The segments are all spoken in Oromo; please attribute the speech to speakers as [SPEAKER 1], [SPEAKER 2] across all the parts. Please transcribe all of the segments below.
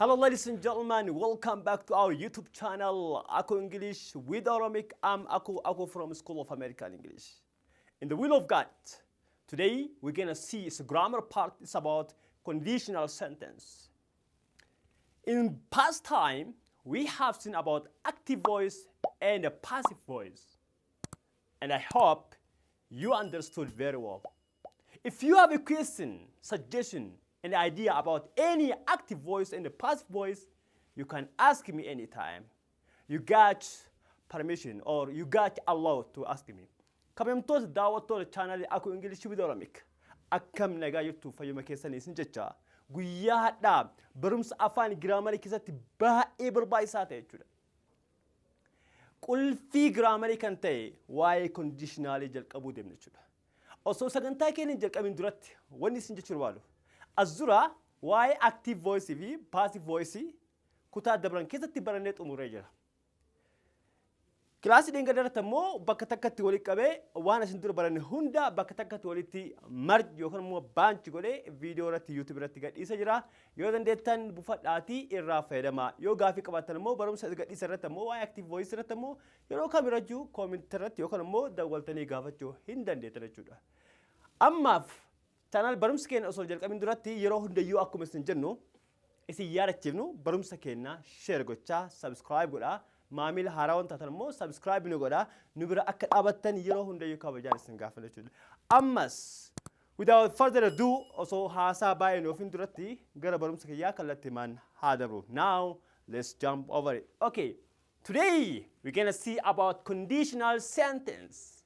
[SPEAKER 1] Hello, ladies and gentlemen, welcome back to our YouTube channel, Aku English with Oromic. I'm Aku Aku from School of American English. In the will of God, today we're gonna see it's a grammar part. It's about conditional sentence. In past time, we have seen about active voice and a passive voice. And I hope you understood very well. If you have a question, suggestion, and idea about any active voice and the passive voice, you can ask me anytime. You got permission or you got allowed to ask me. Kabajamtoota daawwattoota chaanaalii Aku English with Oromic. Akkam nagaa jirtu, fayyuma keessanii isin jecha guyyaa har'aa barumsa afaan giraamarii keessatti baay'ee barbaachisaa ta'e jechuudha. Qulfii giraamarii kan ta'e waa'ee conditionalii jalqabuu deemna jechuudha. Osoo sagantaa keenya hin jalqabin duratti wanni isin jechuu barbaadu. As dura waa'ee active voice fi passive voice kutaa dabran keessatti barannee xumurree jira. Kilaasii dheengadda immoo bakka takkatti walitti qabee waan isin dura baranne hunda bakka takkatti walitti merge yookaan immoo bunch godhee viidiyoo irratti YouTube irratti gadhiisa jira. Yoo dandeettan buufadhaatii irraa fayyadamaa. Yoo gaafii qabaattan immoo barumsa gadhiisa irratti immoo waa'ee active voice irratti immoo yeroo kamirrayyuu comment irratti yookaan immoo dawwaltanii gaafachuu hin dandeettan jechuudha. Ammaaf channel barumsa keenya osoo jalqabin duratti yeroo hundayyuu akkuma isin jennu isin yaadachiifnu barumsa keenya share gochaa, subscribe godhaa. Maamila haaraa waan taatan immoo subscribe nu godhaa, nu bira akka dhaabattan yeroo hundayyuu kabajaan isin gaafanna jechuudha. Ammas without further ado, osoo haasaa baay'ee nuuf hin duratti gara barumsa kiyyaa kallattiimaan haa dabru. Now let's jump over it. Okay, today we're gonna see about conditional sentence.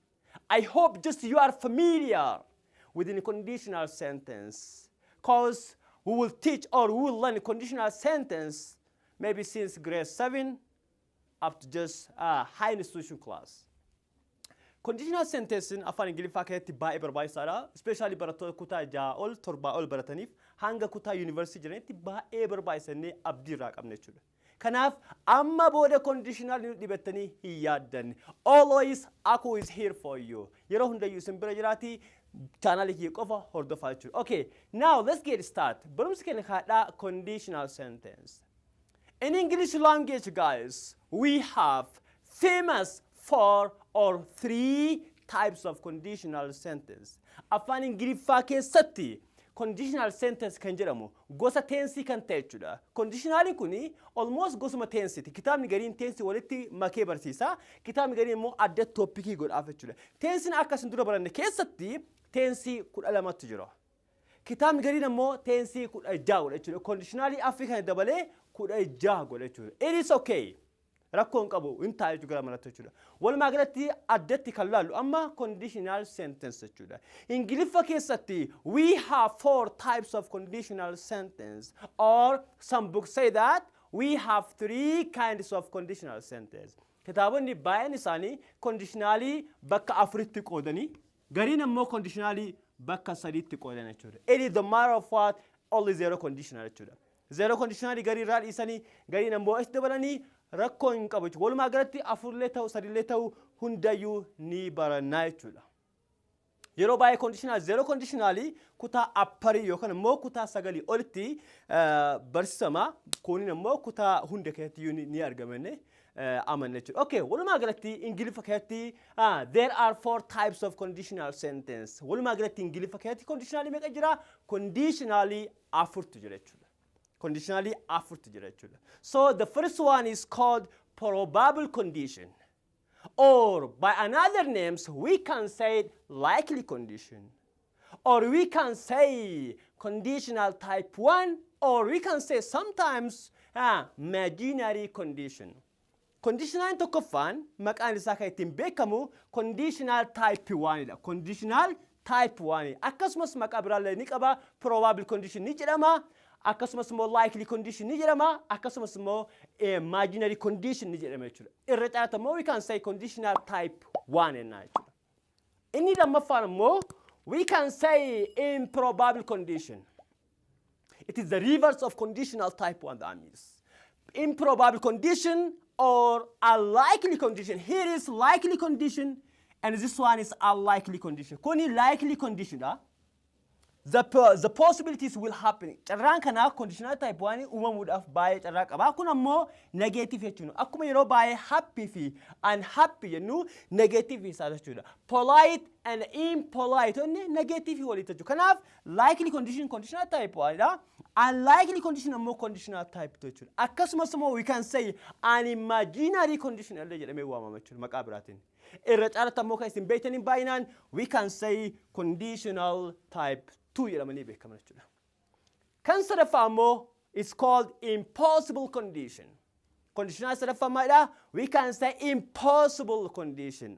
[SPEAKER 1] I hope just you are familiar with the conditional sentence, 'cause we will teach or we will learn conditional sentence maybe since grade 7 up to just high institution class. Conditional sentence afaan Ingiliffaa keessatti baay'ee barbaachisaadha. Especially barattoota kutaa 6 ol, 7 ol barataniif hanga kutaa yuunivarsiitii jiranitti baay'ee barbaachisannee abdii irraa qabna jechuudha. Kanaaf amma booda conditional nu dhibattanii hin yaaddanne. Always Aku is here for you. Yeroo hundayyuu isin bira jiraati, chaanaalii kiyya qofa hordofaa jechuudha. Okay, now let's get started. Barumsi keenya har'aa conditional sentence. In English language, guys, we have famous four or three types of conditional sentence. Afaan Ingiliffaa keessatti conditional sentence kan jedhamu gosa tensii kan ta'e jechuudha. Conditionaliin kun almost gosuma tensiiti. Kitaabni gariin tensii walitti makee barsiisa. Kitaabni gariin immoo adda topicii godhaaf jechuudha. Tensiin akka isin dura baranne keessatti tensii 12tu jira. Kitaabni gariin immoo tensii 16 godha jechuudha. Conditionalii afrii kana dabalee 16 godha jechuudha. It is okay. Rakkoo hin qabu, hin ta'a jechuudha gara manatti jechuudha. Walumaa galatti addatti kan laallu amma conditional sentence jechuudha. Ingiliffa keessatti we have four types of conditional sentence, or some books say that we have three kinds of conditional sentence. Kitaabonni baay'een isaanii conditionalii bakka afuritti qoodanii, gariin immoo conditionalii bakka sadiitti qoodan jechuudha. It is the matter of what only zero conditional jechuudha. Zero conditionalii garii irraa dhiisanii, gariin immoo itti dabalanii, rakkoo hin qabu jechuudha. Walumaa galatti afurlee ta'u, sadillee ta'u, hundayyuu ni barannaa jechuudha. Yeroo baay'ee conditional zero conditionalii kutaa upperii yookaan immoo kutaa 9 olitti barsiisama. Kunin immoo kutaa hunda keessatti ni argamanne amanna jechuudha. Okay, walumaa galatti Ingiliffa keessatti there are four types of conditional sentence. Walumaa galatti Ingiliffa keessatti conditionalii meeqa jira? Conditionalii afurtu jira jechuudha. Conditionalii afurtu jira jechuudha. So the first one is called probable condition. Or by another names, we can say likely condition. Or we can say conditional type 1, or we can say sometimes imaginary condition. Conditional tokkoffaan maqaan isaa kan ittiin beekamu conditional type 1 dha. Conditional type 1 akkasumas maqaa biraallee ni qaba, probable condition ni jedhama. Akkasumas immoo likely condition ni jedhama. Akkasumas immoo imaginary condition ni jedhama jechuudha. Irra caalaatti immoo we can say conditional type 1 jennaa jechuudha. Inni lammaffaan immoo we can say improbable condition. It is the reverse of conditional type 1, that means. Improbable condition or unlikely condition. Here is likely condition and this one is unlikely condition. Kuni likely condition dha. The possibilities will happen. Carraan kanaa conditional type 1 uumamuudhaaf baay'ee carraa qaba. Kun ammoo negative jechuudha. Akkuma yeroo baay'ee happy fi unhappy jennu, negative isaa jechuudha. Polite and impolite inni negative walitti jechuudha. Kanaaf likely condition conditional type 1 dha. Unlikely condition ammoo conditional type 2 jechuudha. Akkasumas immoo we can say an imaginary condition illee jedhamee waamama jechuudha maqaa biraatiin. Irra caalatti ammoo kan isin beektaniin baay'inaan we can say conditional type 2 jedhamanii beekaman jechuudha. Kan sadaffaa ammoo is called impossible condition. Conditional sadaffaa maalidha? We can say impossible condition.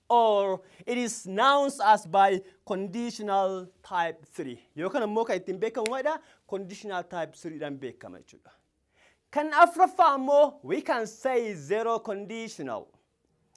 [SPEAKER 1] Or it is known as by conditional type 3. Yookaan ammoo kan ittiin beekamu maalidha? Conditional type 3 dhaan beekama jechuudha. Kan afuraffaa ammoo we can say zero conditional.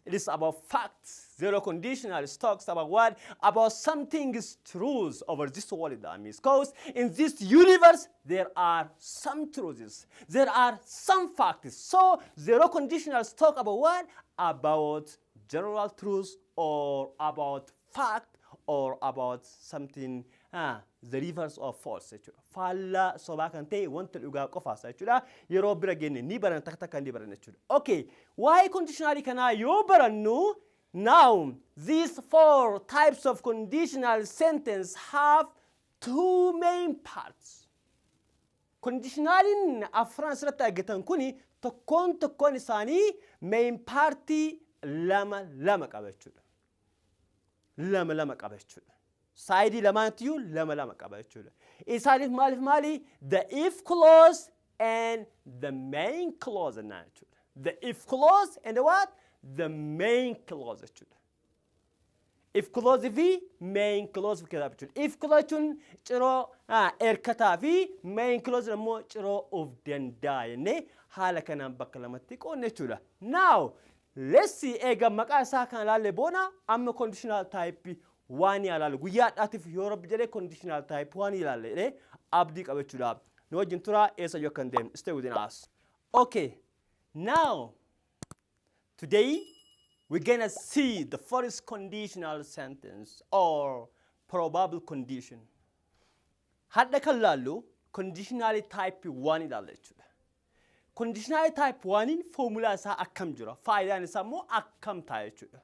[SPEAKER 1] It is about facts. Zero conditional talks about what? About something is truth over this world. That means, because in this universe, there are some truths. There are some facts. So, zero conditionals talk about what? About general truths or about fact or about something, the reverse of false jechuudha. Faallaa sobaa kan ta'e wanta dhugaa qofaasa jechuudha. Yeroo bira genne ni baran, takka takka ni baran jechuudha. Okay, waa'ee conditionalii kanaa yoo barannu, now these four types of conditional sentence have two main parts. Conditionaliin afran asirratti argatan kuni tokkoon tokkoon isaanii main partii lama lama qaba jechuudha. Lama lama qaba jechuudha. Sideii lamaantiyyuu lama lama qaba jechuudha. Isaaniif maaliif maali? The if clause and the main clause jennaan jechuudha. The if clause and the what? The main clause jechuudha. If clause fi main clause keessaa jechuudha. If clause jechuun ciroo erkataa fi main clause immoo ciroo of danda'a jennee haala kanaan bakka lamatti qoodne jechuudha. Now, let's see, eega maqaa isaa kana ilaalle boona amma conditional type waan ilaalu guyyaa har'aatiif yoo Rabbi jedhee conditional type waan ilaalle jedhee abdii qaba jechuudha. Nu wajjin turaa, eessa yoo kan deemnu, stay within us. Okay, now today we're gonna see the first conditional sentence or probable condition. Hadda kan laallu conditional type 1 ilaalla jechuudha. Conditional type 1 formulaa isaa akkam jira? Faayidaan isaa immoo akkam ta'a jechuudha.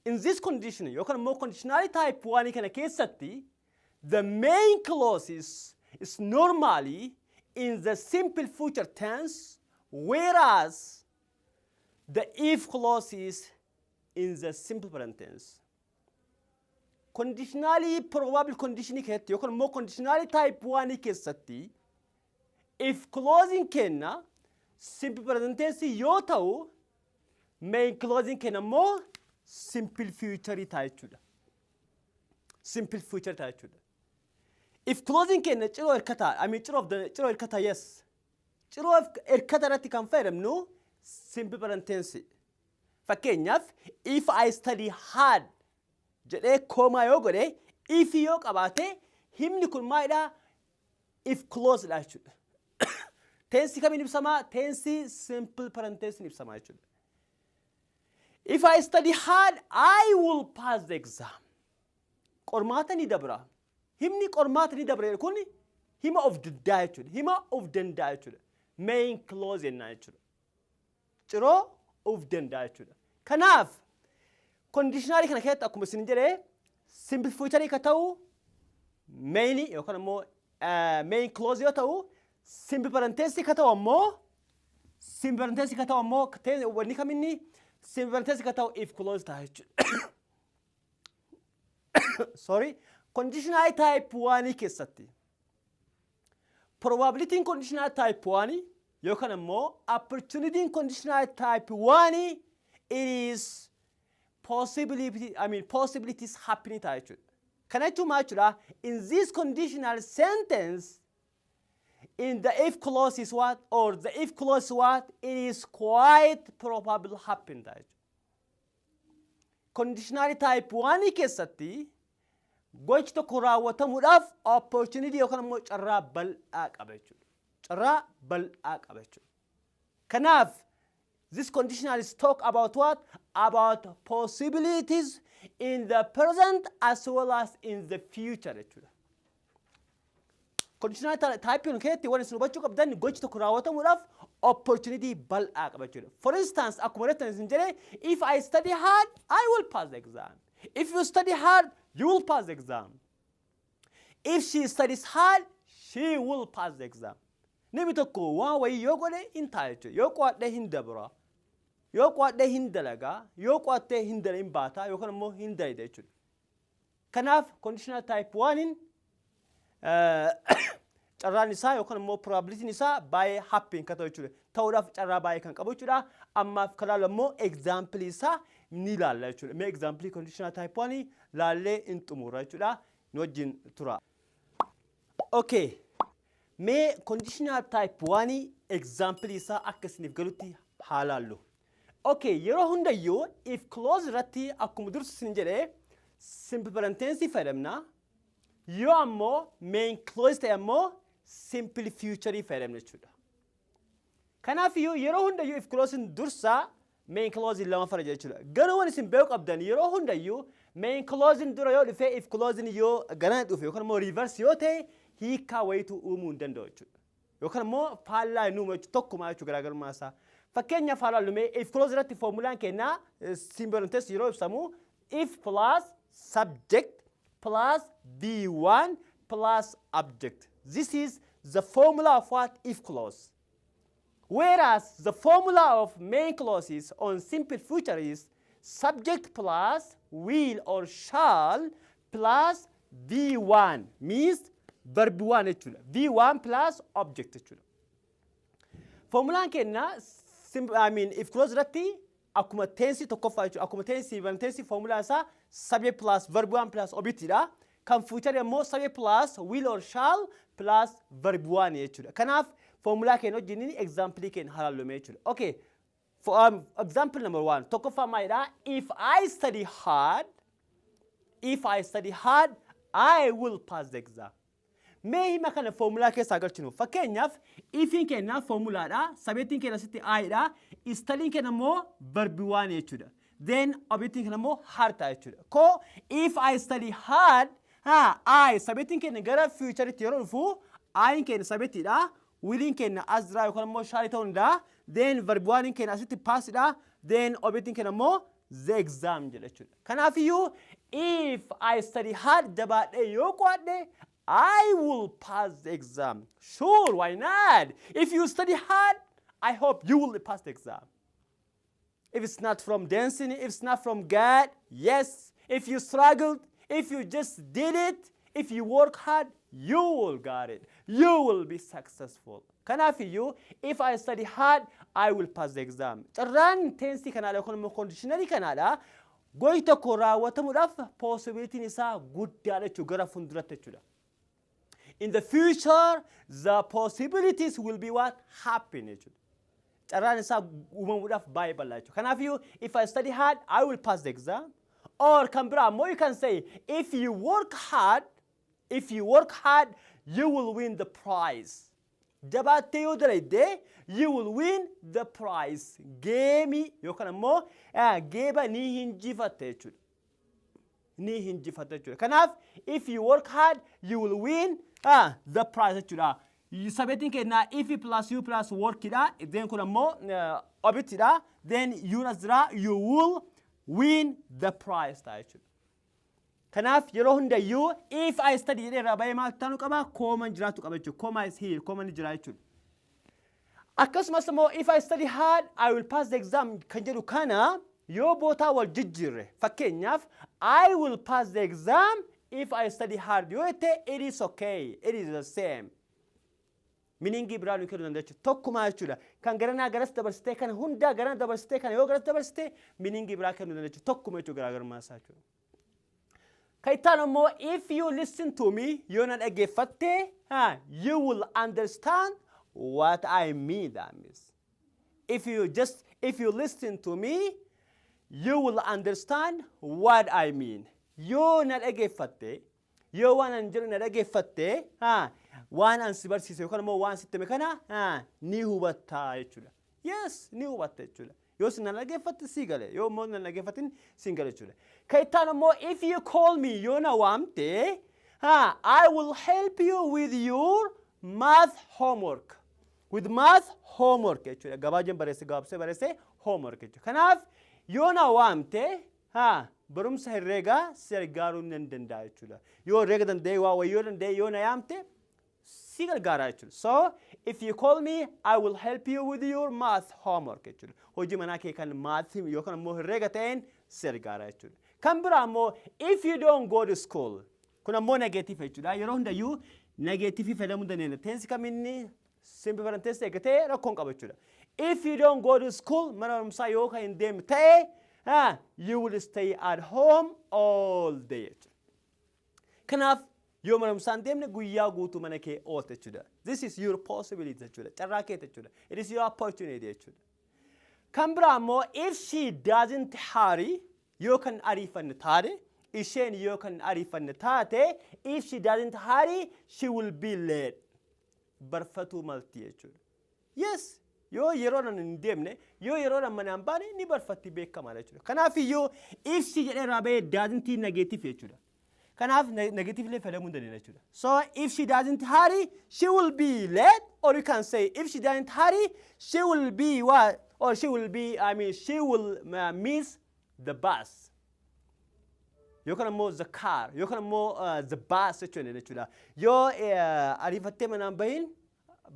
[SPEAKER 1] In this condition yookaan immoo conditional type 1 kana keessatti the main clause is normally in the simple future tense, whereas the if clause is in the simple present tense. Conditionally probable condition keessatti yookaan immoo conditionally type 1 keessatti if clause kenna simple present tense yoo ta'u, main clause kenna immoo simple future ta'a jechuudha. Simple future ta'a jechuudha. If clause kenna ciroo hirkataa, I mean ciroo of ciroo hirkataa, yes. Ciroo hirkata irratti kan fayyadamnu simple present tense. Fakkeenyaaf, "If I study hard" jedhee comma yoo godhe, if yoo qabaate, himni kun maalidhaa? If clause dha jechuudha. Tense kamiin ibsamaa? Tense simple present tense ibsamaa jechuudha. If I study hard, I will pass the exam. Qormaata ni dabra. Himni qormaata ni dabra kun hima of danda'a jechuudha. Hima of danda'a jechuudha. Main clause jennaan jechuudha. Ciroo of danda'a jechuudha. Kanaaf conditionalii kana keessatti akkuma isin jedhee simple future ka ta'u main yookaan immoo main clause yoo ta'u, simple present tense ka ta'u ammoo wanni kaminni simple present tense ka ta'u if clause ta'a jechuudha. Sorry, conditional type 1 keessatti probability conditional type 1 yookaan immoo opportunity conditional type 1, it is possibility, I mean possibilities happening ta'a jechuudha. Kana jechuun maal jechuudha? In this conditional sentence, in the if clause is what? Or the if clause what? It is quite probable happen ta'a jechuudha. Conditional type 1 keessatti gochi tokko raawwatamuudhaaf opportunity yookaan immoo carraa bal'aa qaba jechuudha. Carraa bal'aa qaba jechuudha. Kanaaf this conditional is talk about what? About possibilities in the present as well as in the future jechuudha. Conditional type kun keessatti waan isin hubachuu qabdan, gochi tokko raawwatamuudhaaf opportunity bal'aa qaba jechuudha. For instance, akkuma jettan isin jedhee, if I study hard, I will pass the exam. If you study hard, you will pass the exam. If she studies hard, she will pass the exam. Namni tokko waan wayii yoo godhe hin ta'a jechuudha. Yoo qo'adhee hin dabra. Yoo qo'adhee hin dalagaa. Yoo qo'attee hin dala hin baata yookaan immoo hin dalida jechuudha. Kanaaf conditional type 1 carraan isaa yookaan immoo probabilityn isaa baay'ee happen kan ta'u jechuudha. Ta'uudhaaf carraa baay'ee kan qabu jechuudha. Ammaaf kan laallu immoo example isaa ni ilaalla jechuudha. Mee example conditional type 1 laallee hin xumurra jechuudha. Nu wajjin tura. Okay. Mee conditional type 1 example isaa akka isiniif galutti haa laallu. Okay, yeroo hundayyuu if clause irratti akkuma dursi isin jedhee simple present tense fayyadamna. Yoo ammoo main clause ta'e ammoo simple future fayyadamna jechuudha. Kanaaf iyyuu yeroo hundayyuu if clause dursa, main clause lama fara jechuudha. Garuu waan isin beekuu qabdan, yeroo hundayyuu main clause dura yoo dhufe, if clause yoo garana dhufe yookaan immoo reverse yoo ta'e, hiikaa wayitu uumuu hin danda'u jechuudha. Yookaan immoo faallaa hin uumu jechuudha, tokkuma jechuudha garaagarummaa isaa. Fakkeenyaaf haa ilaallu. Mee if clause irratti formulaan kennaa simple tense yeroo ibsamu if plus subject plus V1 plus object. This is the formula of what? If clause. Whereas the formula of main clauses on simple future is subject plus will or shall plus V1, means verb 1 jechuudha. V1 plus object jechuudha. Formulaan kenna I mean, if clause irratti akkuma tense tokkoffaa jechuudha. Akkuma tense ban tense formulaa isaa subject plus verb 1 plus object dha. Kan future immoo subject plus will or shall plus verb 1 jechuudha. Kanaaf formulaa keenya wajjin example keenya haa laallu jechuudha. Okay. For example number one, tokkoffaa maalidha? If I study hard, if I study hard, I will pass the exam. Mee hima kana foomulaa keessaa galchinu. Fakkeenyaaf, ifiin keenya foomulaadha. Subjectiin keenya asitti I dha. Studyn keenya immoo verb one jechuudha. Then objectiin keenya immoo hard ta'a jechuudha. Ko if I study hard, ha, I subjectiin keenya gara futureitti yeroo dhufu, I'n keenya subjectiidha. Williin keenya as jira yookaan immoo shall ta'uu danda'a. Then verb oneiin keenya asitti passidha. Then objectiin keenya immoo the exam jedha jechuudha. Kanaafiyyuu if I study hard, jabaadhee yoo qo'adhe, I will pass the exam. Sure, why not? If you study hard, I hope you will pass the exam. If it's not from dancing, if it's not from God, yes. If you struggled, if you just did it, if you work hard, you will got it. You will be successful. Kanaafiyyuu if I study hard, I will pass the exam. Carraan tense kanaadha yookaan immoo conditionalii kanaadha. Gochi tokko raawwatamuudhaaf possibilityn isaa guddaadha jechuudha, gara fuulduratti jechuudha. In the future, the possibilities will be what? Happen jechuudha. Carraan isaa uumamuudhaaf baay'ee bal'aa jechuudha. Kanaafiyyuu if I study hard, I will pass the exam. Or kan biraa immoo you can say, if you work hard, if you work hard, you will win the prize. Jabaattee yoo dalagde, you will win the prize. Gameii yookaan immoo geeba ni hinjifatta jechuudha. Ni hinjifatta jechuudha. Kanaaf if you work hard, you will win the prize jechuudha. Subjectiin keenya if plus you plus workidha. Then kun ammoo objectidha. Then you as jira, you will win the prize ta'a jechuudha. Kanaaf yeroo hundayyuu if I study jedhee irraa bahee maal ta'uu qaba? Comman jiraatu qaba jechuudha. Comma is here, comman ni jira jechuudha. Akkasumas immoo if I study hard, I will pass the exam kan jedhu kana yoo bootaa wal jijjiirre, fakkeenyaaf I will pass the exam if I study hard yoo jette, it is okay, it is the same. Meaningii biraa nu kennuu danda'a jechuudha. Tokkumaa jechuudha. Kan garanaa garas dabarsitee, kana hundaa garana dabarsitee, kana yoo garas dabarsitee, meaningii biraa kennuu danda'a jechuudha. Tokkuma jechuudha garaagarummaa isaa jechuudha. Kan itti aanu immoo if you listen to me, yoo na dhaggeeffatte, you will understand what I mean, that means. If you listen to me, you will understand what I mean. Yoo na dhaggeeffatte, yoo waan an jedhu na dhaggeeffatte, waan an si barsiise yookaan immoo waan sitti hime kana ni hubattaa jechuudha. Yes, ni hubatta jechuudha. Yoo isin na dhaggeeffatte si gale, yoo immoo na dhaggeeffatin si hin gale jechuudha. Kan itti aanu immoo, if you call me, yoo na waamte, ha, I will help you with your math homework. With math homework jechuudha. Gabaajeen barreesse, gabaabsee barreesse, homework jechuudha. Kanaaf yoo na waamte, ha, barumsa herreegaa si gargaaruu nan danda'a jechuudha. Yoo herreega danda'e, waa wayyoo danda'e, yoo na yaamte si gargaara jechuudha. So if you call me, I will help you with your math homework jechuudha. Hojii manaa kee kan math yookaan immoo herreega ta'een si gargaara jechuudha. Kan biraa immoo, if you don't go to school, kun ammoo negative jechuudha. Yeroo hundayyuu negative fayyadamuu dandeenya. Tense kaminni simple present tense eeggatee rakkoon qaba jechuudha. If you don't go to school, mana barumsaa yoo kan hin deemne ta'e, you will stay at home all day jechuudha. Kanaaf yoo mana barumsaa hin deemne guyyaa guutuu mana kee oolte jechuudha. This is your possibility jechuudha. Carraa kee jechuudha. It is your opportunity jechuudha. Kan biraa immoo, if she doesn't hurry, yoo kan ariifanne taate, isheen yoo kan ariifanne taate, if she doesn't hurry, she will be late. Barfatuu malti jechuudha. Yes, yoo yeroodhaan hin deemne, yoo yeroodhaan manaan baane, ni barfatti, beekamaadha jechuudha. Kanaaf iyyuu if she jedhee irraa bahee doesn't negative jechuudha. Kanaaf negative illee fayyadamuu hin dandeenya jechuudha. So if she doesn't hurry, she will be late, or you can say if she doesn't hurry, she will be what? Or she will be, I mean, she will miss the bus. Yookaan immoo the car, yookaan immoo the bus jechuudha jechuudha. Yoo ariifattee manaan bahin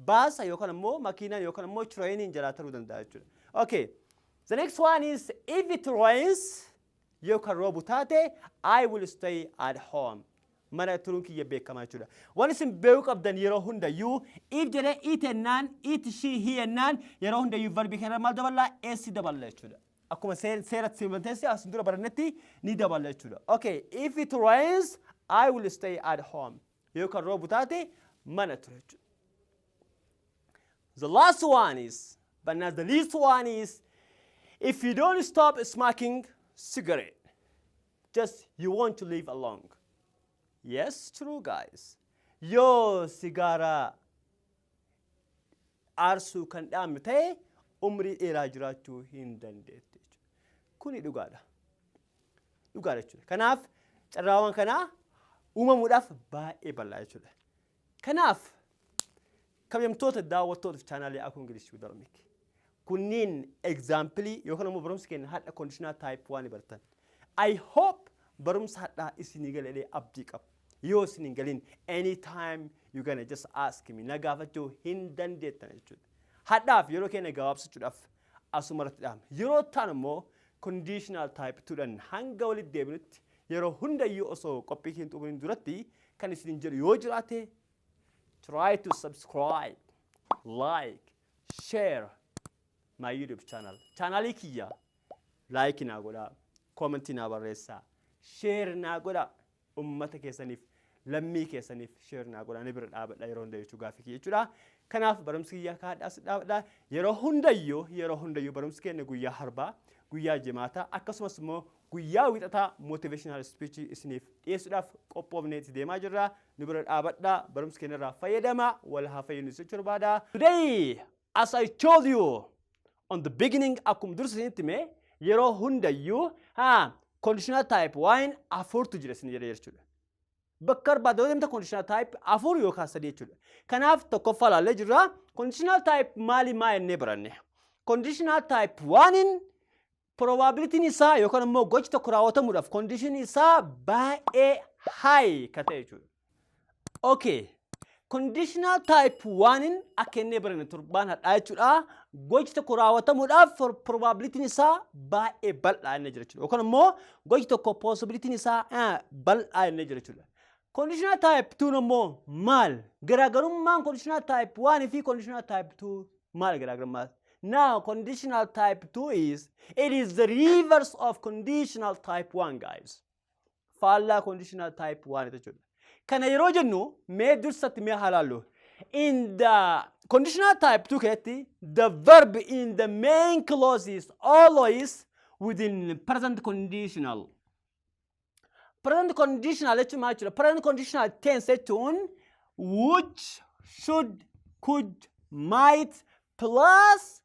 [SPEAKER 1] baasa yookaan immoo makiinaan yookaan immoo trainiin jalaa taruu danda'a jechuudha. Okay. The next one is, if it rains, yoo kan roobu taate, I will stay at home. Mana turuun kiyya beekamaa jechuudha. Waan isin beekuu qabdan, yeroo hundayyuu if jedhee it ennaan, it, she, he ennaan, yeroo hundayyuu verbii kana maal daballaa? S daballa jechuudha. Akkuma seera simple tense asin dura barannetti ni daballa jechuudha. Okay, if it rains, I will stay at home. Yoo kan roobu taate mana ture jechuudha. The last one is, but not the least one is, if you don't stop smoking cigarette, just you want to live along. Yes, true, guys. Yoo sigaaraa aarsuu kan dhaabne ta'e umrii dheeraa jiraachuu hin dandeettu jechuudha. Kuni dhugaadha. Dhugaadha jechuudha. Kanaaf carraawwan kanaa uumamuudhaaf baay'ee bal'aa jechuudha. Kanaaf kabajamtoota daawwattoota chaanaalii Akuu English with Oromik. Kunniin example yookaan immoo barumsa keenya hadha conditional type waan baratan. I hope barumsa hadhaa isinii galee abdii qaba. Yoo isin hin galin, anytime you gonna just ask me, na gaafachuu hin dandeettan jechuudha. Hadhaaf yeroo keenya gabaabsachuudhaaf asuma irratti dhaabna. Yeroo ta'an immoo conditional type 2dhaan hanga walitti deebinutti, yeroo hundayyuu osoo qophii keenya xumuriin duratti kan isin jedhu yoo jiraate, try to subscribe, like, share my YouTube channel. Chaanaalii kiyya like naa godhaa, comment naa barreessaa, share naa godhaa, ummata keessaniif, lammii keessaniif share naa godhaa, ni bira dhaabadha yeroo hunda jechuu gaaffii kiyya jechuudha. Kanaaf barumsi kiyya kaadhaas dhaabadha. Yeroo hundayyuu barumsi keenya guyyaa harbaa, guyyaa jimaataa, akkasumas immoo guyyaa wixataa motivational speech isiniif dhiyeessuudhaaf qophoofnee itti deemaa jirra. Nu bira dhaabadhaa, barumsa keenya irraa fayyadamaa, wal haa fayyadnu jechuu barbaada. Today, as I told you on the beginning, akkuma dursa isinitti hime, yeroo hundayyuu haa conditional type waan afurtu jira isin jedhe jechuudha. Bakka barbaadde yoo deemte conditional type afur yookaan sadii jechuudha. Kanaaf tokkoffaa ilaallee jirra. Conditional type maali maa jennee baranne? Conditional type oneiin probabilityn isaa yookaan immoo gochi tokko raawwatamuudhaaf condition isaa baay'ee high ka ta'e jechuudha. Okay. Conditional type oneiin akka inni baranne torbaan hadhaa jechuudha. Gochi tokko raawwatamuudhaaf probabilityn isaa baay'ee bal'aa inni jira jechuudha. Yookaan immoo gochi tokko possibilityn isaa bal'aa inni jira jechuudha. Conditional type 2 immoo maal? Garaagarummaan conditional type 1 fi conditional type 2 maal garaagarummaa? Now, conditional type 2 is, it is the reverse of conditional type 1, guys. Faallaa conditional type 1 jechuudha. Kana yeroo jennu mee dursatti mee haa laallu. In the conditional type 2 keessatti, the verb in the main clause is always within present conditional. Present conditional jechuun maal jechuudha? Present conditional tense jechuun would, should, could, might plus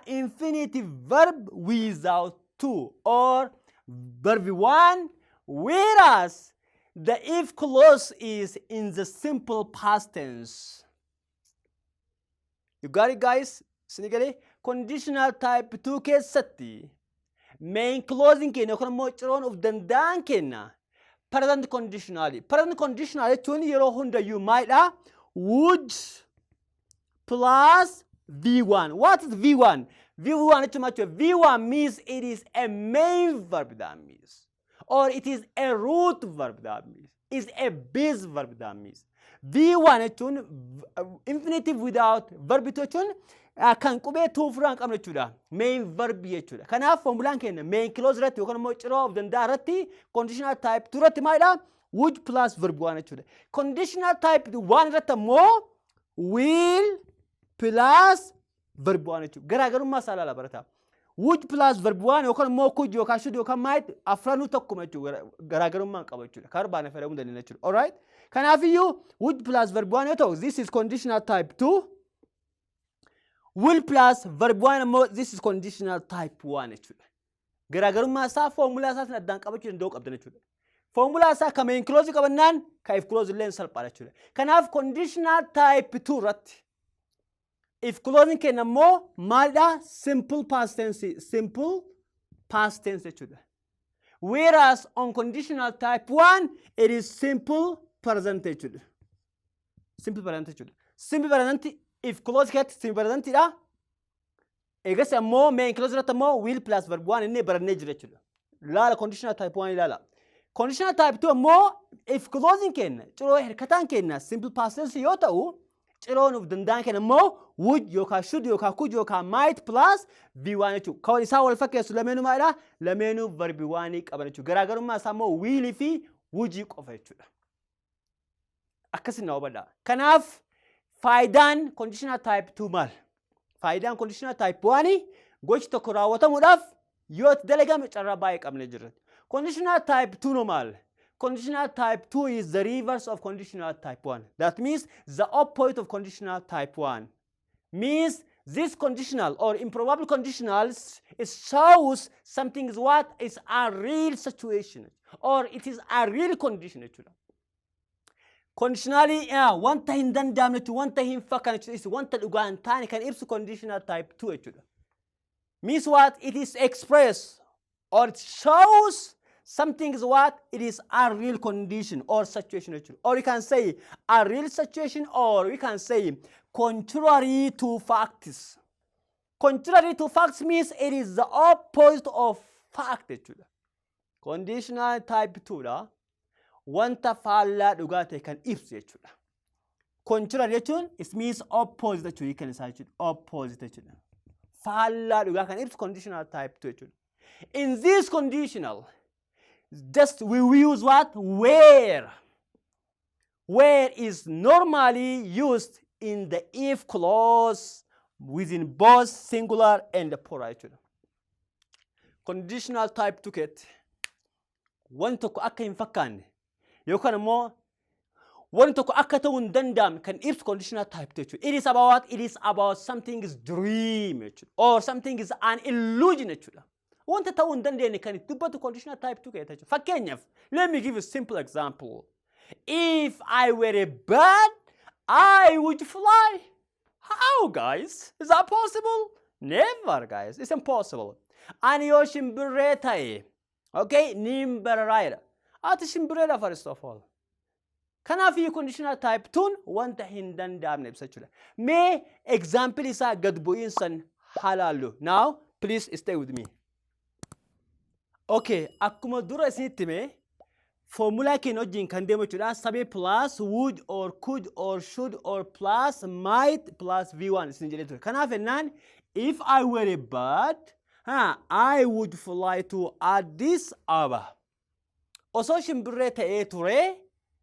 [SPEAKER 1] Infinitive verb without to or verb one, whereas the if clause is in the simple past tense. You got it, guys? Isin galee? Conditional type 2 keessatti main clause keenya yookaan immoo ciroon of danda'an keenya present conditional. Present conditional jechuun yeroo hundayyuu maalidha? Would plus V1. What is V1? V1 jechuun maal jechuudha? V1 means it is a main verb, that means. Or it is a root verb, that means. It's a base verb, that means. V1 jechuun infinitive without verb jechuun kan qubee to ofirraa hin qabne jechuudha. Main verb jechuudha. Kanaaf formulaan keenya main clause irratti yookaan immoo ciroo of danda'a irratti conditional type 2 irratti maalidha? Would plus verb 1 jechuudha. Conditional type 1 irratti ammoo will plus verb 1 jechuudha. Garaagarummaa isaa ilaala, barataa. Would plus verb 1 yookaan immoo could yookaan should yookaan might afranuu tokkuma jechuudha. Garaagarummaa hin qabu jechuudha. Kan barbaanne fayyadamuu dandeenya jechuudha. Alright? Kanaafiyyuu would plus verb 1 yoo ta'u, this is conditional type 2. Will plus verb 1 ammoo, this is conditional type 1 jechuudha. Garaagarummaa isaa foomulaa isaatiin addaan qabachuu danda'uu qabdan jechuudha. Foomulaa isaa ka main clause qabannaan ka if clause illee salphaadha jechuudha. Kanaaf conditional type 2 irratti if clause keenya immoo maalidha? Simple past tense, simple past tense jechuudha. Whereas on conditional type 1, it is simple present jechuudha. Simple present jechuudha. Simple present if clause keessatti simple present dha. Eegas ammoo main clause irratti ammoo will plus verb 1 inni barannee jira jechuudha. Laala, conditional type 1 ilaala. Conditional type 2 ammoo if clause keenya ciroo hirkataan keenya simple past tense yoo ta'u, ciroon of danda'an keenya immoo would yookaan should yookaan could yookaan might plus V1 jechuudha. Kan isaan wal fakkeessu lameenuu maalidha? Lameenuu verb 1 qaban jechuudha. Garaagarummaa isaa immoo will fi would qofa jechuudha. Akkasin na hubadhaa. Kanaaf faayidaan conditional type 2 maal? Faayidaan conditional type 1, gochi tokko raawwatamuudhaaf yoo itti dalagame carraa baay'ee qabne jirra. Conditional type 2 no maal? Conditional type 2 is the reverse of conditional type 1. That means the opposite of conditional type 1. Means this conditional or improbable conditionals, it shows something is what is a real situation or it is a real condition jechuudha. Conditionally wanta hin danda'amne jechuudha, wanta hin fakkaanne jechuudha, wanta dhugaa hin taane kan ibsu conditional type 2 jechuudha. Means what? It is expressed or it shows something is what? It is a real condition or situation jechuudha. Or you can say a real situation or we can say contrary to facts. Contrary to facts means it is the opposite of fact jechuudha. Conditional type 2 dha. Wanta faallaa dhugaa ta'e kan ibsu jechuudha. Contrary jechuun, it means opposite jechuudha, hiikan isaa jechuudha. Opposite jechuudha. Faallaa dhugaa kan ibsu conditional type 2 jechuudha. In this conditional, just we use what? Were. Were is normally used in the if clause within both singular and plural jechuudha. Conditional type 2 keessatti wanti tokko akka hin fakkaanne yookaan immoo wanti tokko akka ta'uu hin danda'amne kan ibsu conditional type 2 jechuudha. It is about something is dream jechuudha or something is an illusion jechuudha. Wanta ta'uu hin dandeenye kan itti dubbatu conditional type 2 keessatti jechuudha. Fakkeenyaaf, let me give you a simple example. If I were a bird, I would fly. How, guys? Is that possible? Never, guys. It's impossible. Ani yoo shimbirree ta'e, okay, niin bararaa jedha. Ati shimbirreedha, first of all. Kanaaf conditional type 2 wanta hin danda'amne ibsa jechuudha. Mee example isaa gad bu'iinsan haa laallu. Now, please stay with me. Okay, akkuma dura isinitti hime, foomulaa keenya wajjin kan deemu jechuudha. Subject plus would or could or should or plus might plus V1 isin jedhee ture. Kanaaf jennaan, if I were a bird, I would fly to Addis Ababa. Osoo shimbirree ta'ee ture,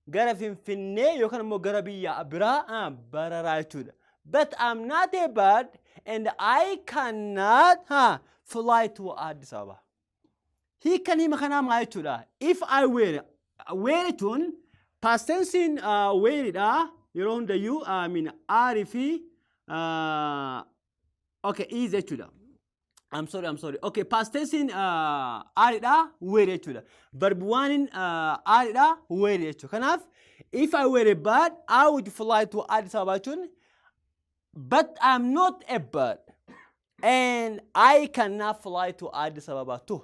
[SPEAKER 1] gara Finfinnee yookaan immoo gara biyya biraa bararaa jechuudha. But I'm not a bird and I cannot fly to Addis Ababa. Hiikan hima kanaa maal jechuudha? If I were, were jechuun past tensiin wereidha. Yeroo hundayyuu, I mean, are fi Okay, is jechuudha. I'm sorry, I'm sorry. Okay, past tense areidha, were jechuudha. Verb one areidha, were jechuudha. Kanaaf, if I were a bird, I would fly to Addis Ababa jechuun, but I'm not a bird and I cannot fly to Addis Ababa too.